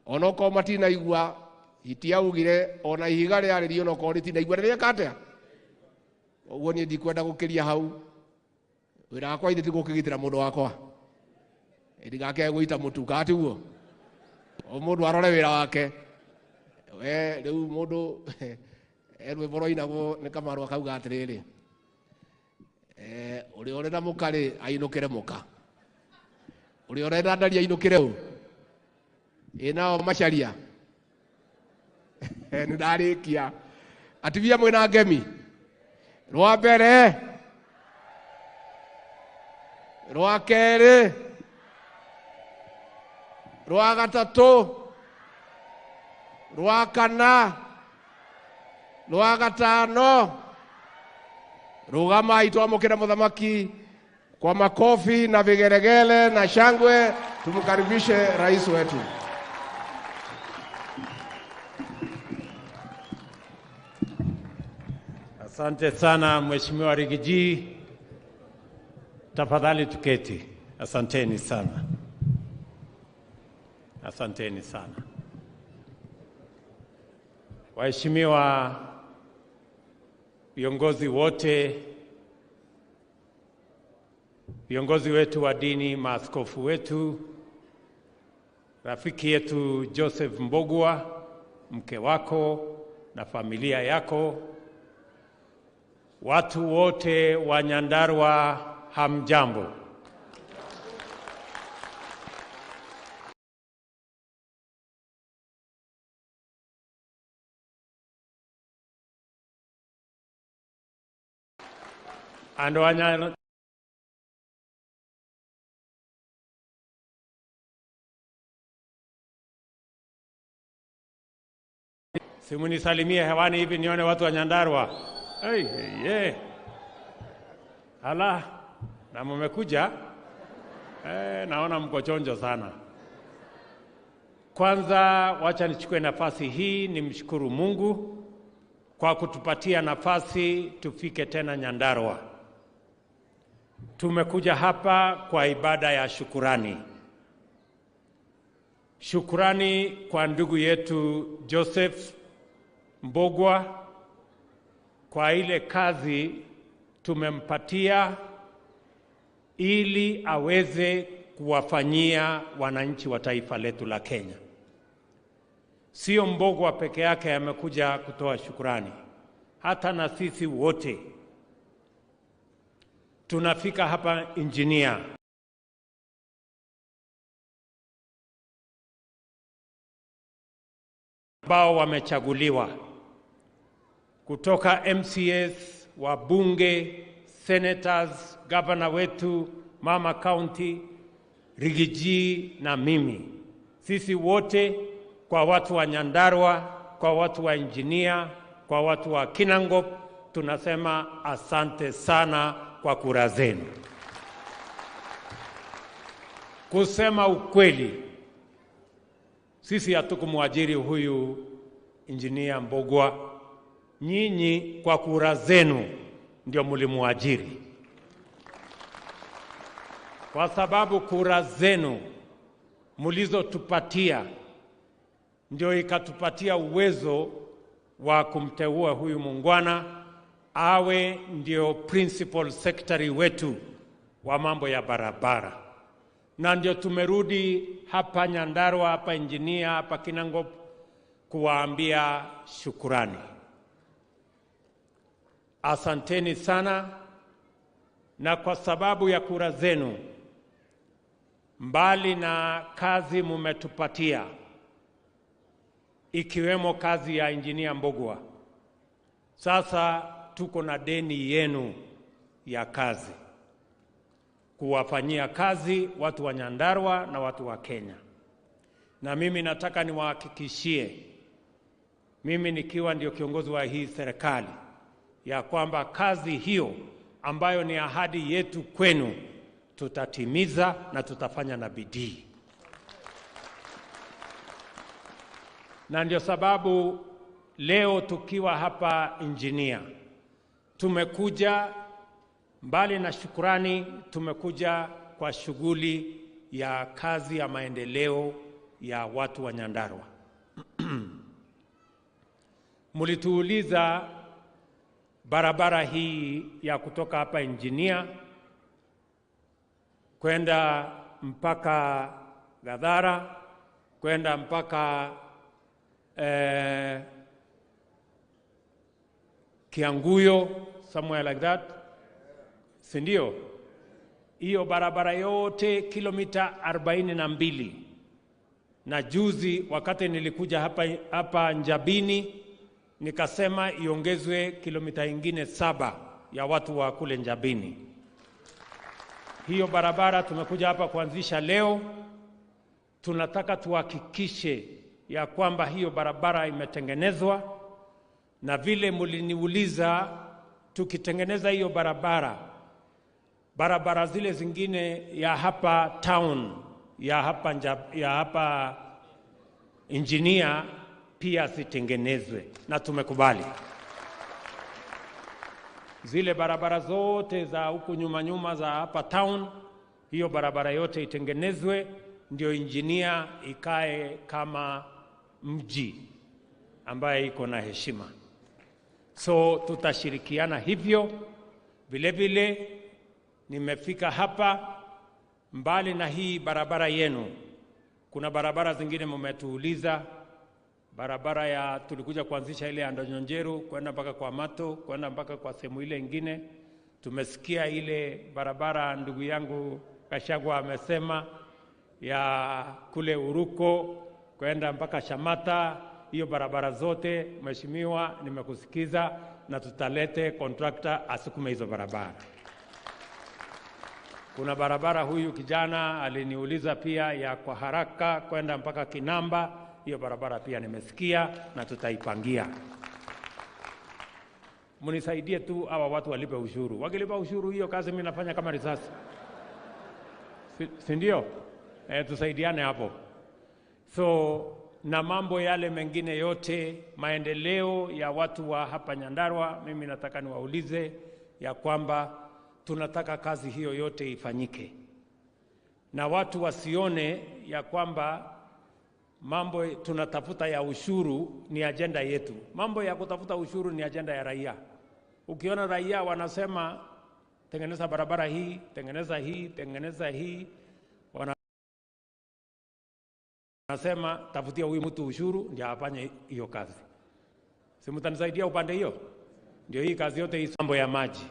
Speaker 14: Onokorwo matinaigua, hiti augire ona ihiga rĩarĩrio onokorwo rĩtinaigua nĩ rĩeka atĩa? Ũguo niĩ ndikwenda gũkĩria hau. Wĩra wakwa ithe ti gũkĩgitĩra mũndũ wakwa. Ndigake gũita mũtu ka tiguo. O mũndũ arore wĩra wake. We rĩu mũndũ rwĩmbo rwainagwo nĩ Kamaru akauga atĩrĩrĩ, ũrĩa ũrĩ na mũka rĩ ainũkĩre mũka, ũrĩa ũrenda ndaria ainũkĩre ũ, ĩ nao macaria. Nĩ ndarĩkia. Atumia mwĩna ngemi. Rwa mbere, rwa kerĩ, rwa gatatũ, rwa kana, rwa gatano. Rũgamai twamũkĩre mũthamaki kwa makofi na vigelegele na shangwe. Tumkaribishe rais wetu.
Speaker 15: Asante sana Mheshimiwa Rigiji. Tafadhali tuketi. Asanteni sana. Asanteni sana. Waheshimiwa viongozi wote, viongozi wetu wa dini, maaskofu wetu, rafiki yetu Joseph Mbugua, mke wako na familia yako, watu wote wa Nyandarua, hamjambo. Andũ a Simunisalimie hewani hivi nione watu wa Nyandarua. Hey, hey, hey. Ala, na mmekuja? Naona mko chonjo sana. Kwanza wacha nichukue nafasi hii nimshukuru Mungu kwa kutupatia nafasi tufike tena Nyandarua. Tumekuja hapa kwa ibada ya shukurani. Shukurani kwa ndugu yetu Joseph Mbugua kwa ile kazi tumempatia ili aweze kuwafanyia wananchi wa taifa letu la Kenya. Sio Mbugua peke yake amekuja kutoa shukurani, hata na sisi wote tunafika hapa. Engineer ambao wamechaguliwa kutoka MCAs, wabunge, senators, governor wetu, mama county, Rigiji na mimi, sisi wote, kwa watu wa Nyandarua, kwa watu wa Engineer, kwa watu wa Kinangop, tunasema asante sana kwa kura zenu. Kusema ukweli, sisi hatukumwajiri huyu Engineer Mbugua. Nyinyi kwa kura zenu ndio mlimuajiri, kwa sababu kura zenu mlizotupatia ndio ikatupatia uwezo wa kumteua huyu muungwana awe ndio principal secretary wetu wa mambo ya barabara. Na ndio tumerudi hapa Nyandarua, hapa Engineer, hapa Kinangop kuwaambia shukurani. Asanteni sana, na kwa sababu ya kura zenu, mbali na kazi mumetupatia, ikiwemo kazi ya Engineer Mbugua, sasa tuko na deni yenu ya kazi, kuwafanyia kazi watu wa Nyandarua na watu wa Kenya. Na mimi nataka niwahakikishie, mimi nikiwa ndio kiongozi wa hii serikali, ya kwamba kazi hiyo ambayo ni ahadi yetu kwenu tutatimiza na tutafanya na bidii. Na ndio sababu leo tukiwa hapa Engineer, tumekuja mbali na shukurani, tumekuja kwa shughuli ya kazi ya maendeleo ya watu wa Nyandarua. Mulituuliza barabara hii ya kutoka hapa Engineer kwenda mpaka Gathara, kwenda mpaka Kianguyo, somewhere like that, si ndio? Hiyo barabara yote kilomita 42. Na juzi wakati nilikuja hapa Njabini nikasema iongezwe kilomita ingine 7 ya watu wa kule Njabini. Hiyo barabara tumekuja hapa kuanzisha leo. Tunataka tuhakikishe ya kwamba hiyo barabara imetengenezwa, na vile mliniuliza tukitengeneza hiyo barabara, barabara zile zingine ya hapa town, ya hapa Engineer pia zitengenezwe, na tumekubali. Zile barabara zote za huku nyuma nyuma za hapa town, hiyo barabara yote itengenezwe, ndio Engineer ikae kama mji ambaye iko na heshima. So tutashirikiana hivyo. Vile vile nimefika hapa, mbali na hii barabara yenu, kuna barabara zingine mmetuuliza. Barabara ya tulikuja kuanzisha ile ya Ndonyonjeru kwenda mpaka kwa Mato, kwenda mpaka kwa sehemu ile ingine. Tumesikia ile barabara ndugu yangu Gachagua amesema ya kule Uruko kwenda mpaka Shamata. Hiyo barabara zote mheshimiwa nimekusikiza, na tutalete contractor asukume hizo barabara. Kuna barabara huyu kijana aliniuliza pia ya kwa haraka kwenda mpaka Kinamba. Hiyo barabara pia nimesikia na tutaipangia. Mnisaidie tu hawa watu walipe ushuru. Wakilipa ushuru hiyo kazi mimi nafanya kama risasi. Si ndio? Tusaidiane hapo. So na mambo yale mengine yote, maendeleo ya watu wa hapa Nyandarua, mimi nataka niwaulize ya kwamba tunataka kazi hiyo yote ifanyike. Na watu wasione ya kwamba mambo tunatafuta ya ushuru ni agenda yetu. Mambo ya kutafuta ushuru ni agenda ya raia. Ukiona raia wanasema tengeneza barabara hii, tengeneza hii, tengeneza hii, wanasema tafutia huyu mtu ushuru ndio afanye hiyo kazi. Si mtanisaidia upande hiyo? Ndio hii kazi yote hii mambo ya maji.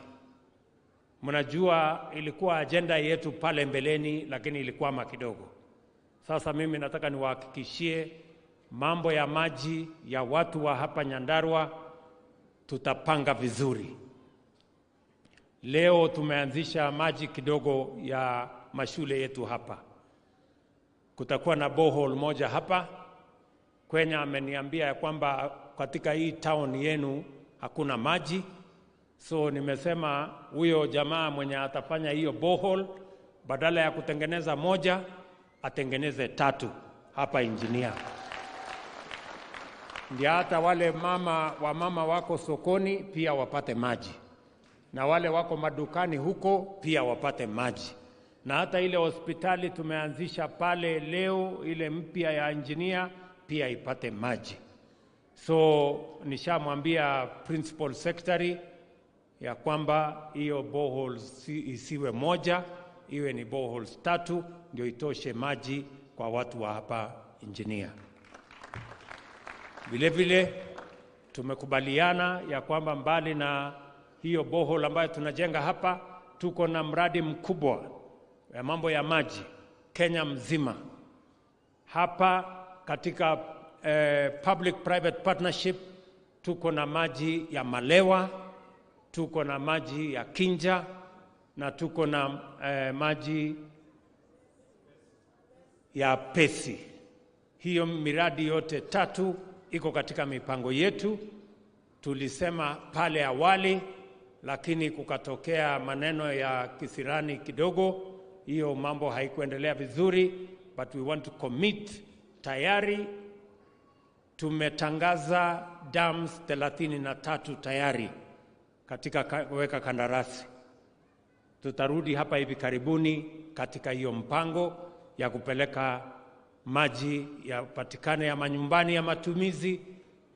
Speaker 15: Mnajua ilikuwa agenda yetu pale mbeleni, lakini ilikwama kidogo. Sasa mimi nataka niwahakikishie Mambo ya maji ya watu wa hapa Nyandarua tutapanga vizuri. Leo tumeanzisha maji kidogo ya mashule yetu hapa. Kutakuwa na borehole moja hapa. Kwenya ameniambia ya kwamba katika hii town yenu hakuna maji. So nimesema huyo jamaa mwenye atafanya hiyo borehole, badala ya kutengeneza moja, atengeneze 3 hapa Engineer. Ndio hata wale mama wako sokoni pia wapate maji, na wale wako madukani huko pia wapate maji. Na hata ile hospitali tumeanzisha pale leo, ile mpya ya Engineer, pia ipate maji. So nishamwambia Principal Secretary ya kwamba hiyo boreholes isiwe moja, iwe ni boreholes 3, ndio itoshe maji kwa watu wa hapa Engineer. Vile vile tumekubaliana ya kwamba mbali na hiyo borehole ambayo tunajenga hapa, tuko na mradi mkubwa ya mambo ya maji Kenya mzima. Hapa katika public private partnership tuko na maji ya Malewa, tuko na maji ya Kinja, na tuko na maji ya Pesi. Hiyo miradi yote 3 iko katika mipango yetu. Tulisema pale awali, lakini kukatokea maneno ya kisirani kidogo, hiyo mambo haikuendelea vizuri, but we want to commit. Tayari tumetangaza dams 33 tayari katika kuweka kandarasi. Tutarudi hapa hivi karibuni katika hiyo mpango ya kupeleka maji ya patikane ya manyumbani ya matumizi,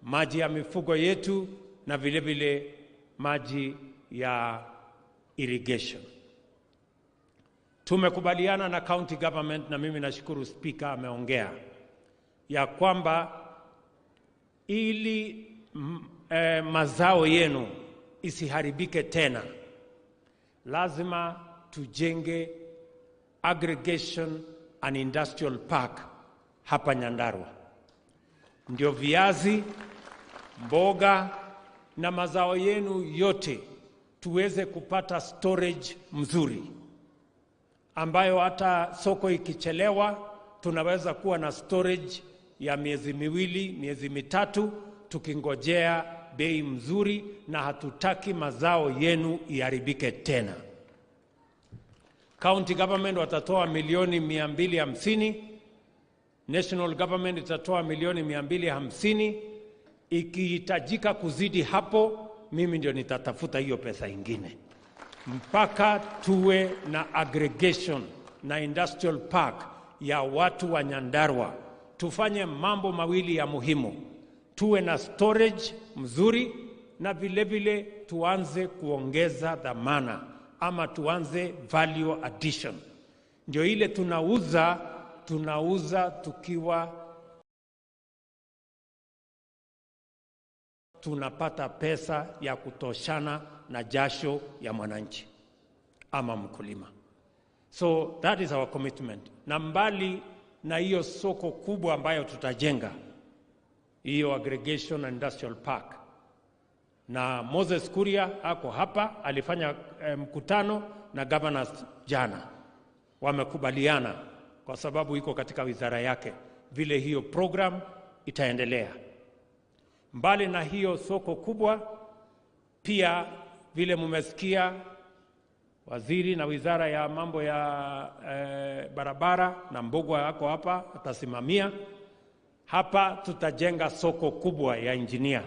Speaker 15: maji ya mifugo yetu, na vile vile maji ya irrigation. Tumekubaliana na county government, na mimi nashukuru speaker ameongea, ya kwamba ili mazao yenu isiharibike tena, lazima tujenge aggregation and industrial park hapa Nyandarua. Ndio viazi, mboga na mazao yenu yote tuweze kupata storage mzuri, ambayo hata soko ikichelewa tunaweza kuwa na storage ya miezi 2, miezi 3, tukingojea bei mzuri, na hatutaki mazao yenu iharibike tena. County government watatoa milioni 250, national government itatoa milioni 250. Ikihitajika kuzidi hapo, mimi ndio nitatafuta hiyo pesa ingine, mpaka tuwe na aggregation na industrial park ya watu wa Nyandarua. Tufanye mambo mawili ya muhimu: tuwe na storage mzuri, na vile vile tuanze kuongeza dhamana, ama tuanze value addition. Ndio ile tunauza tukiwa tunapata pesa ya kutoshana na jasho ya mwananchi ama mkulima. So that is our commitment. Na mbali na hiyo soko kubwa ambayo tutajenga, hiyo aggregation and industrial park, na Moses Kuria ako hapa, alifanya mkutano na governors jana, wamekubaliana kwa sababu iko katika wizara yake vile hiyo program itaendelea. Mbali na hiyo soko kubwa, pia vile mmesikia waziri na wizara ya mambo ya barabara na Mbugua yako hapa atasimamia. Hapa tutajenga soko kubwa ya Engineer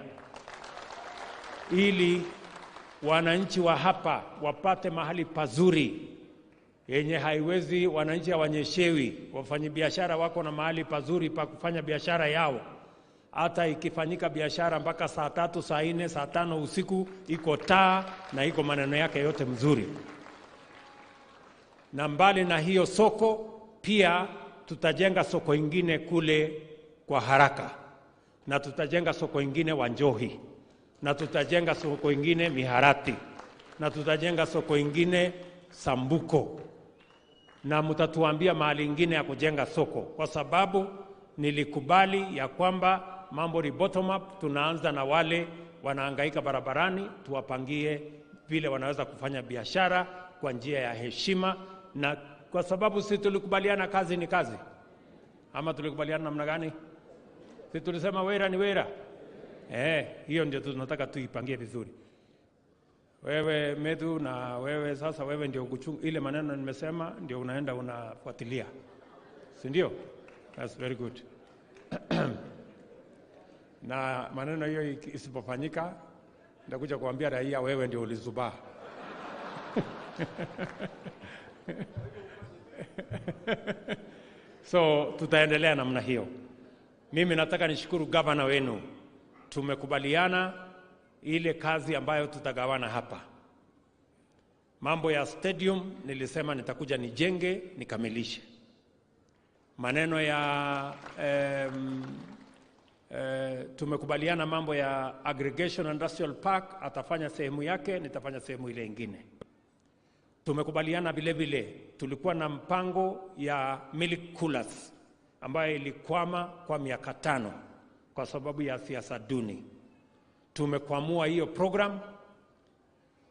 Speaker 15: ili wananchi wa hapa wapate mahali pazuri yenye haiwezi wananchi hawanyeshewi, wafanyabiashara wako na mahali pazuri pa kufanya biashara yao. Hata ikifanyika biashara mpaka saa 3, saa 4, saa 5 usiku, iko taa na iko maneno yake yote mzuri. Na mbali na hiyo soko, pia tutajenga soko ingine kule kwa haraka, na tutajenga soko ingine Wanjohi, na tutajenga soko ingine Miharati, na tutajenga soko ingine Sambuko. Na mtatuambia mahali ingine ya kujenga soko, kwa sababu Nilikubali ya kwamba mambo ni bottom up, tunaanza na wale wanahangaika barabarani, tuwapangie vile wanaweza kufanya biashara kwa njia ya heshima, na kwa sababu si tulikubaliana kazi ni kazi, ama tulikubaliana namna gani? Si tulisema wera ni wera? Hiyo ndio tunataka tuipangie vizuri. Wewe Medu na wewe sasa, wewe ndio kuchunga ile maneno nimesema, ndio unaenda unafuatilia, si ndio? That's very good. Na maneno hiyo isipofanyika, nitakuja kuambia raia wewe ndio ulizubaa. So tutaendelea namna hiyo. Mimi nataka nishukuru gavana wenu. Tumekubaliana ile kazi ambayo tutagawana hapa. Mambo ya stadium nilisema nitakuja nijenge nikamilishe. Maneno ya tumekubaliana mambo ya Aggregation Industrial Park, atafanya sehemu yake, nitafanya sehemu ile ingine. Tumekubaliana vile vile, tulikuwa na mpango ya milk coolers ambayo ilikwama kwa miaka 5 kwa sababu ya siasa duni. Tumekwamua hiyo program,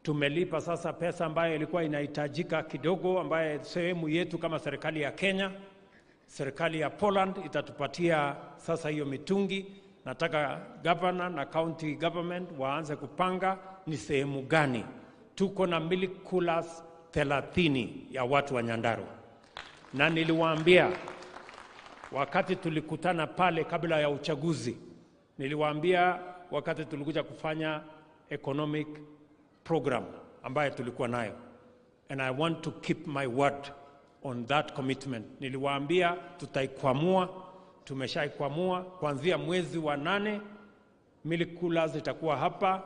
Speaker 15: tumelipa sasa pesa ambayo ilikuwa inahitajika kidogo, ambayo sehemu yetu kama serikali ya Kenya. Serikali ya Poland itatupatia sasa hiyo mitungi. Nataka governor na county government waanze kupanga ni sehemu gani. Tuko na milk coolers 30 ya watu wa Nyandarua. Na niliwaambia wakati tulikutana pale kabla ya uchaguzi, niliwaambia wakati tulikuja kufanya economic program ambayo tulikuwa nayo, and I want to keep my word on that commitment. Niliwaambia tutaikwamua, tumeshaikwamua. Kuanzia mwezi wa 8 milk coolers itakuwa hapa.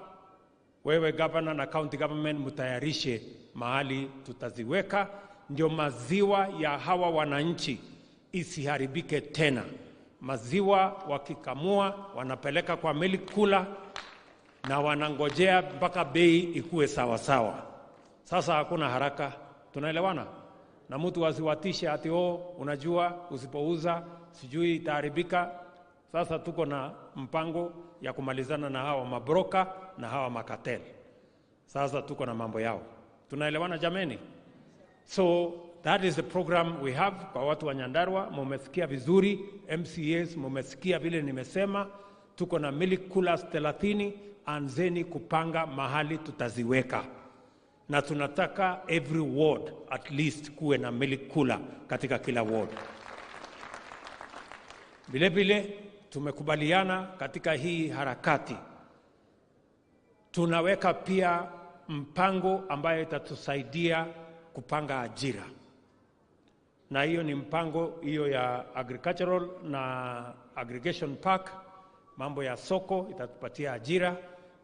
Speaker 15: Wewe governor na county government mtayarishe mahali tutaziweka, ndio maziwa ya hawa wananchi isiharibike tena. Maziwa wakikamua wanapeleka kwa milk cooler na wanangojea mpaka bei ikue sawa sawa. Sasa hakuna haraka, tunaelewana? Na mtu asiwatishe ati oh, unajua usipouza sijui itaharibika. Sasa tuko na mpango ya kumalizana na hawa mabroka na hawa makateli. Sasa tuko na mambo yao. Tunaelewana jameni? So that is the program we have kwa watu wa Nyandarua. Mumesikia vizuri, MCAs mumesikia vile nimesema. Tuko na milk coolers 30, anzeni kupanga mahali tutaziweka. Na tunataka every ward at least kuwe na milk cooler katika kila ward. Vile vile tumekubaliana katika hii harakati tunaweka pia mpango ambayo itatusaidia kupanga ajira. Na hiyo ni mpango hiyo ya agricultural na aggregation park, mambo ya soko itatupatia ajira.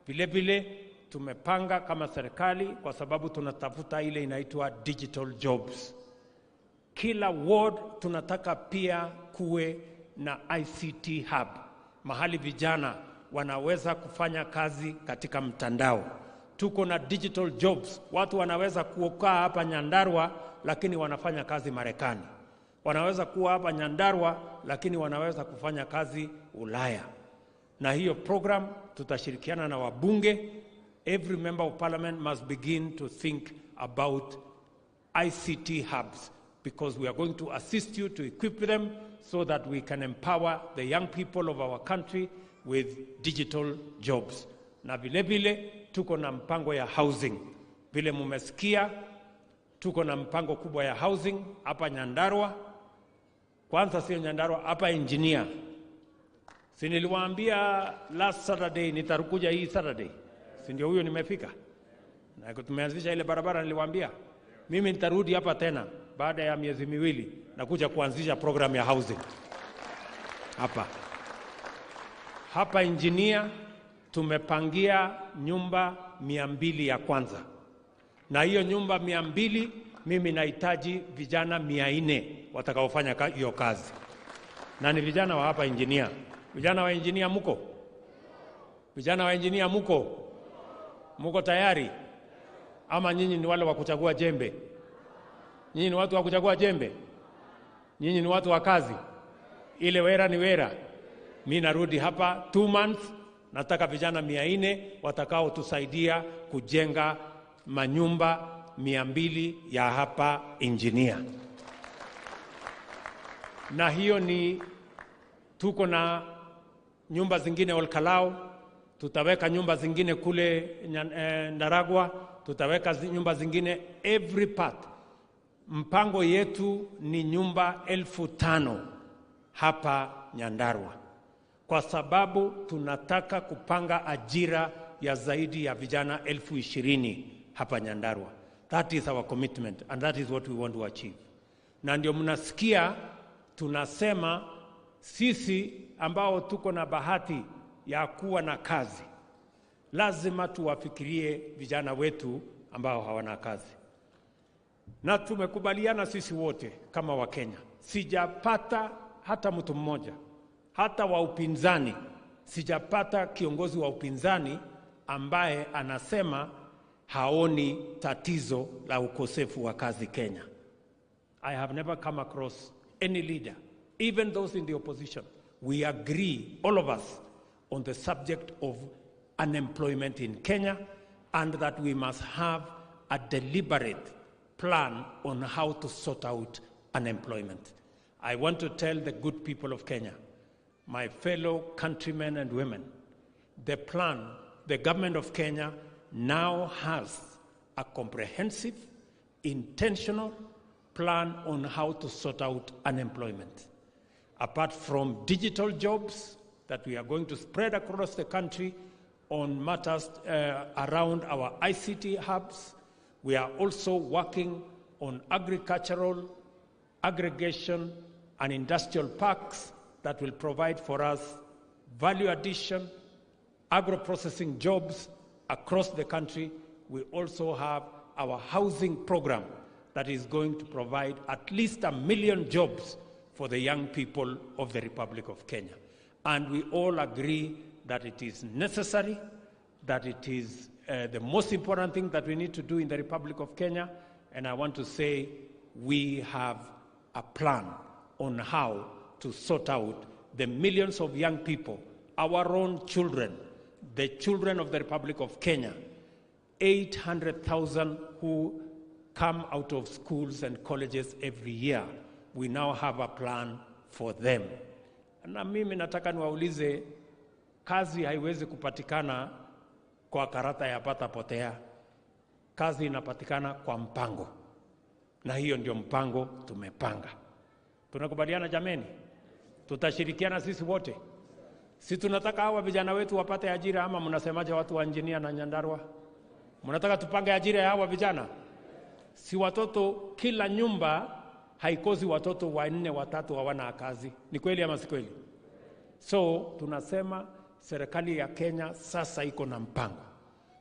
Speaker 15: Vile vile tumepanga kama serikali, kwa sababu tunatafuta ile inaitwa digital jobs. Kila ward tunataka pia kuwe na ICT hub, mahali vijana wanaweza kufanya kazi katika mtandao. Tuko na digital jobs, watu wanaweza kukaa hapa Nyandarua lakini wanafanya kazi Marekani. Wanaweza kuwa hapa Nyandarua lakini wanaweza kufanya kazi Ulaya. Na hiyo program tutashirikiana na wabunge. Every member of parliament must begin to think about ICT hubs, because we are going to assist you to equip them so that we can empower the young people of our country with digital jobs. Na vile vile tuko na mpango ya housing. Vile mumesikia, tuko na mpango kubwa ya housing hapa Nyandarua. Kwanza sio Nyandarua, hapa Engineer. Si niliwaambia last Saturday nitarukuja hii Saturday. Si ndio huyo nimefika? Na tumeanzisha ile barabara niliwaambia. Mimi nitarudi hapa tena baada ya miezi miwili na kuja kuanzisha program ya housing. Hapa. Hapa Engineer tumepangia nyumba 200 ya kwanza. Na hiyo nyumba 200 mimi nahitaji vijana 400 watakaofanya hiyo kazi. Na ni vijana wa hapa Engineer. Vijana wa Engineer muko? Vijana wa Engineer muko? Muko tayari? Ama nyinyi ni wale wa kuchagua jembe? Nyinyi ni watu wa kuchagua jembe? Nyinyi ni watu wa kazi? Ile wera ni wera. Mi narudi hapa 2 months, nataka vijana 400 watakaotusaidia kujenga manyumba 200 ya hapa Engineer. Na hiyo ni tuko na nyumba zingine Olkalou, tutaweka nyumba zingine kule Ndaragwa, tutaweka nyumba zingine every part. Mpango yetu ni nyumba 5,000 hapa Nyandarua, kwa sababu tunataka kupanga ajira ya zaidi ya vijana 20,000 hapa Nyandarua. That is our commitment and that is what we want to achieve. Na ndio mnasikia tunasema sisi ambao tuko na bahati ya kuwa na kazi, lazima tuwafikirie vijana wetu ambao hawana kazi. Na tumekubaliana sisi wote kama Wakenya. Sijapata hata mtu mmoja, hata wa upinzani, sijapata kiongozi wa upinzani ambaye anasema haoni tatizo la ukosefu wa kazi Kenya. I have never come across any leader, even those in the opposition. We agree, all of us, on the subject of unemployment in Kenya and that we must have a deliberate plan on how to sort out unemployment. I want to tell the good people of Kenya, my fellow countrymen and women, the plan, the government of Kenya now has a comprehensive, intentional plan on how to sort out unemployment. Apart from digital jobs that we are going to spread across the country on matters around our ICT hubs, we are also working on agricultural, aggregation, and industrial parks that will provide for us value addition, agro-processing jobs across the country. We also have our housing program that is going to provide at least 1 million jobs for the young people of the Republic of Kenya. And we all agree that it is necessary, that it is the most important thing that we need to do in the Republic of Kenya. And I want to say we have a plan on how to sort out the millions of young people, our own children, the children of the Republic of Kenya, 800,000 who come out of schools and colleges every year. We now have a plan for them. Na mimi nataka niwaulize, kazi haiwezi kupatikana kwa karata ya pata potea. Kazi inapatikana kwa mpango. Na hiyo ndio mpango tumepanga. Tunakubaliana jameni? Tutashirikiana sisi wote. Si tunataka hawa vijana wetu wapate ajira, ama mnasemaje watu wa Engineer na Nyandarua? Mnataka tupange ajira ya hawa vijana? Si watoto, kila nyumba haikosi watoto 4, 3 hawana kazi. Ni kweli ama si kweli? So tunasema serikali ya Kenya sasa iko na mpango.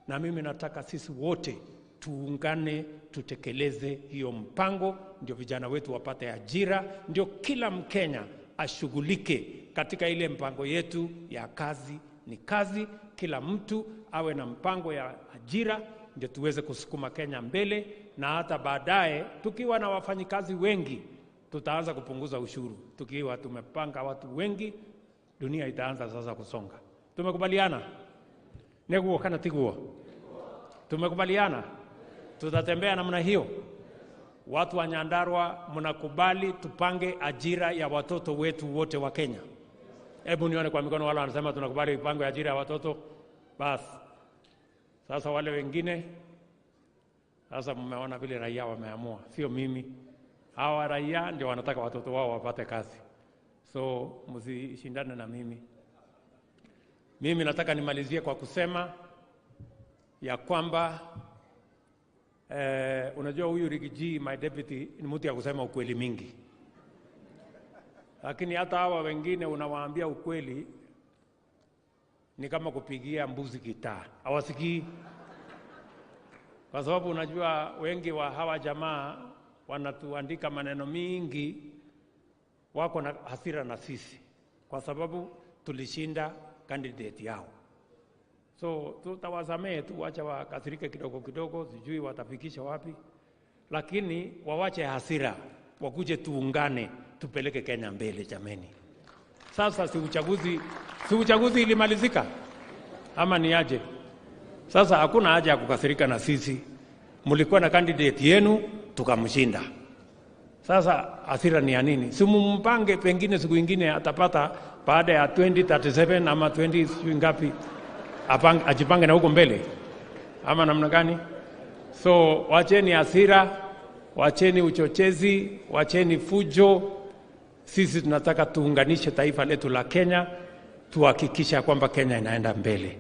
Speaker 15: Na mimi nataka sisi wote tuungane, tutekeleze hiyo mpango, ndio vijana wetu wapate ajira, ndio kila Mkenya ashughulike katika ile mpango yetu ya kazi ni kazi. Kila mtu awe na mpango ya ajira, ndio tuweze kusukuma Kenya mbele. Na hata baadaye tukiwa na wafanyikazi wengi tutaanza kupunguza ushuru. Tukiwa tumepanga watu wengi, dunia itaanza sasa kusonga. Tumekubaliana? Neguo kana tiguo? Tumekubaliana? Tutatembea namna hiyo. Watu wa Nyandarua, mnakubali tupange ajira ya watoto wetu wote wa Kenya? Hebu nione kwa mikono wale wanasema tunakubali tupange ajira ya watoto. Bas. Sasa wale wengine, sasa mmeona vile raia wameamua, sio mimi. Hawa raia ndio wanataka watoto wao wapate kazi. So msishindane na mimi. Mimi nataka nimalizie kwa kusema ya kwamba unajua huyu Rigiji, my deputy, ni mtu ya kusema ukweli mingi. Lakini hata hawa wengine unawaambia ukweli ni kama kupigia mbuzi gitaa. Hawasikii. Kwa sababu unajua wengi wa hawa jamaa wanatuandika maneno mingi, wako na hasira na sisi kwa sababu tulishinda candidate yao. So tutawasamehe tu, wacha wakasirike kidogo kidogo, sijui watafikisha wapi, lakini wawache hasira, wakuje tuungane, tupeleke Kenya mbele jameni. Sasa si uchaguzi ilimalizika ama ni aje? Sasa hakuna haja ya kukasirika na sisi. Mlikuwa na candidate yenu tukamshinda. Sasa hasira ni ya nini? Si mumpange, pengine siku ingine atapata baada ya 2037 ama 20 sijui ngapi, ajipange na huko mbele ama namna gani? So wacheni hasira, wacheni uchochezi, wacheni fujo. Sisi tunataka tuunganishe taifa letu la Kenya, tuhakikisha kwamba Kenya inaenda mbele.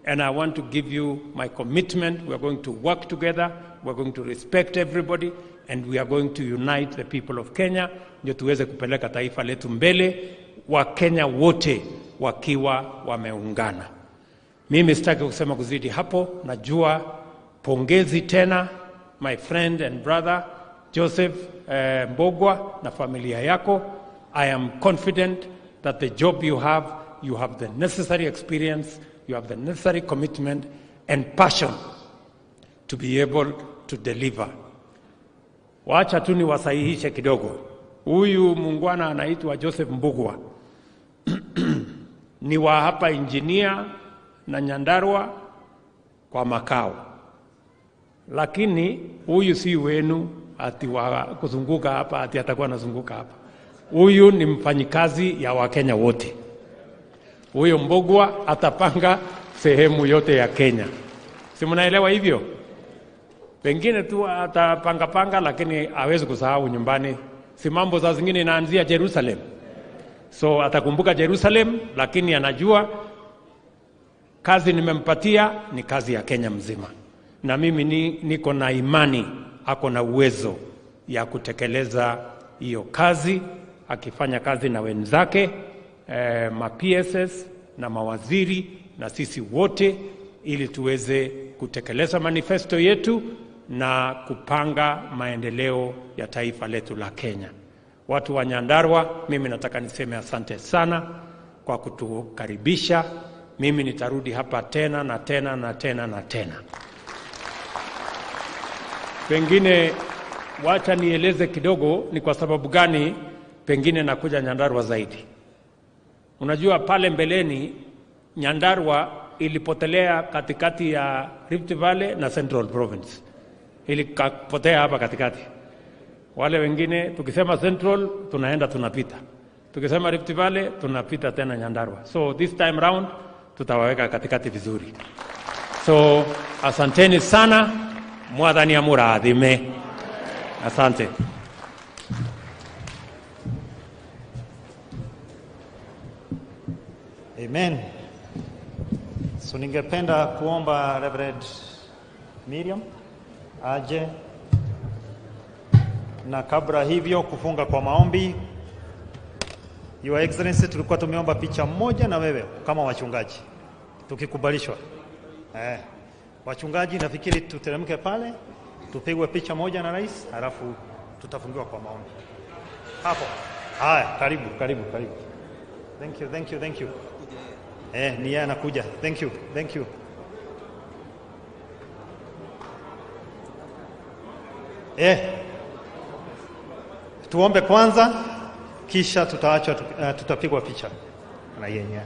Speaker 15: And I want to give you my commitment. We are going to work together, we are going to respect everybody, and we are going to unite the people of Kenya, ndio tuweze kupeleka taifa letu mbele, Wakenya wote wakiwa wameungana. Mimi sitaki kusema kuzidi hapo. Najua pongezi tena my friend and brother Joseph Mbugua na familia yako. I am confident that the job you have, you have the necessary experience, you have the necessary commitment and passion to be able to deliver. Wacha tu niwasahihishe kidogo. Huyu muungwana anaitwa Joseph Mbugua. Ni wa hapa Engineer na Nyandarua kwa makao. Lakini huyu si wenu ati wa kuzunguka hapa, ati atakuwa anazunguka hapa. Huyu ni mfanyikazi ya Wakenya wote. Huyo Mbugua atapanga sehemu yote ya Kenya. Si mnaelewa hivyo? Pengine tu atapanga panga, lakini hawezi kusahau nyumbani. Si mambo za zingine inaanzia Jerusalem. So atakumbuka Jerusalem, lakini anajua kazi nimempatia ni kazi ya Kenya mzima. Na mimi niko na imani ako na uwezo ya kutekeleza hiyo kazi, akifanya kazi na wenzake, ma PSS na mawaziri na sisi wote, ili tuweze kutekeleza manifesto yetu na kupanga maendeleo ya taifa letu la Kenya. Watu wa Nyandarua, mimi nataka niseme asante sana kwa kutukaribisha. Mimi nitarudi hapa tena na tena na tena na tena. Pengine wacha nieleze kidogo ni kwa sababu gani pengine nakuja Nyandarua zaidi. Unajua pale mbeleni Nyandarua ilipotelea katikati ya Rift Valley na Central Province. Ilipotea hapa katikati. Wale wengine tukisema Central tunaenda tunapita. Tukisema Rift Valley tunapita tena Nyandarua. So this time round tutawaweka katikati vizuri. So asanteni sana. Mwathani amurathime. Asante.
Speaker 16: Amen. So ningependa kuomba Reverend Miriam aje, na kabla hivyo kufunga kwa maombi. Your Excellency, tulikuwa tumeomba picha moja na wewe kama wachungaji tukikubalishwa. Wachungaji nafikiri tuteremke pale tupigwe picha moja na rais, halafu tutafungiwa kwa maombi. Hapo. Haya, karibu, karibu, karibu. Thank you, thank you, thank you. Ni yeye anakuja. Thank you, thank you. Tuombe kwanza kisha tutaachwa, tutapigwa picha na yeye.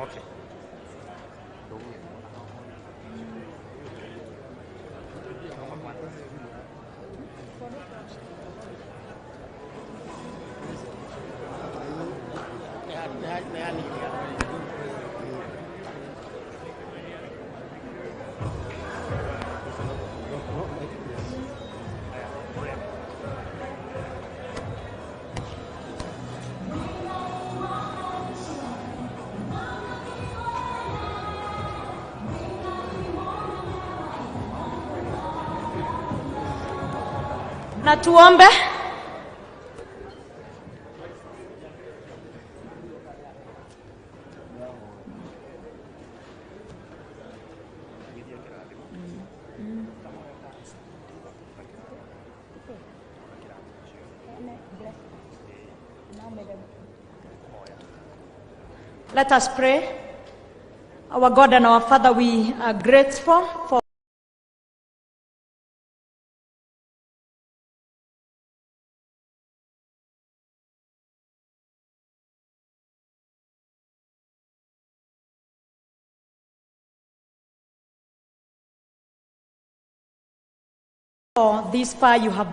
Speaker 16: Okay.
Speaker 17: Na tuombe. Let us pray. Our God and our Father, we are grateful for this far you have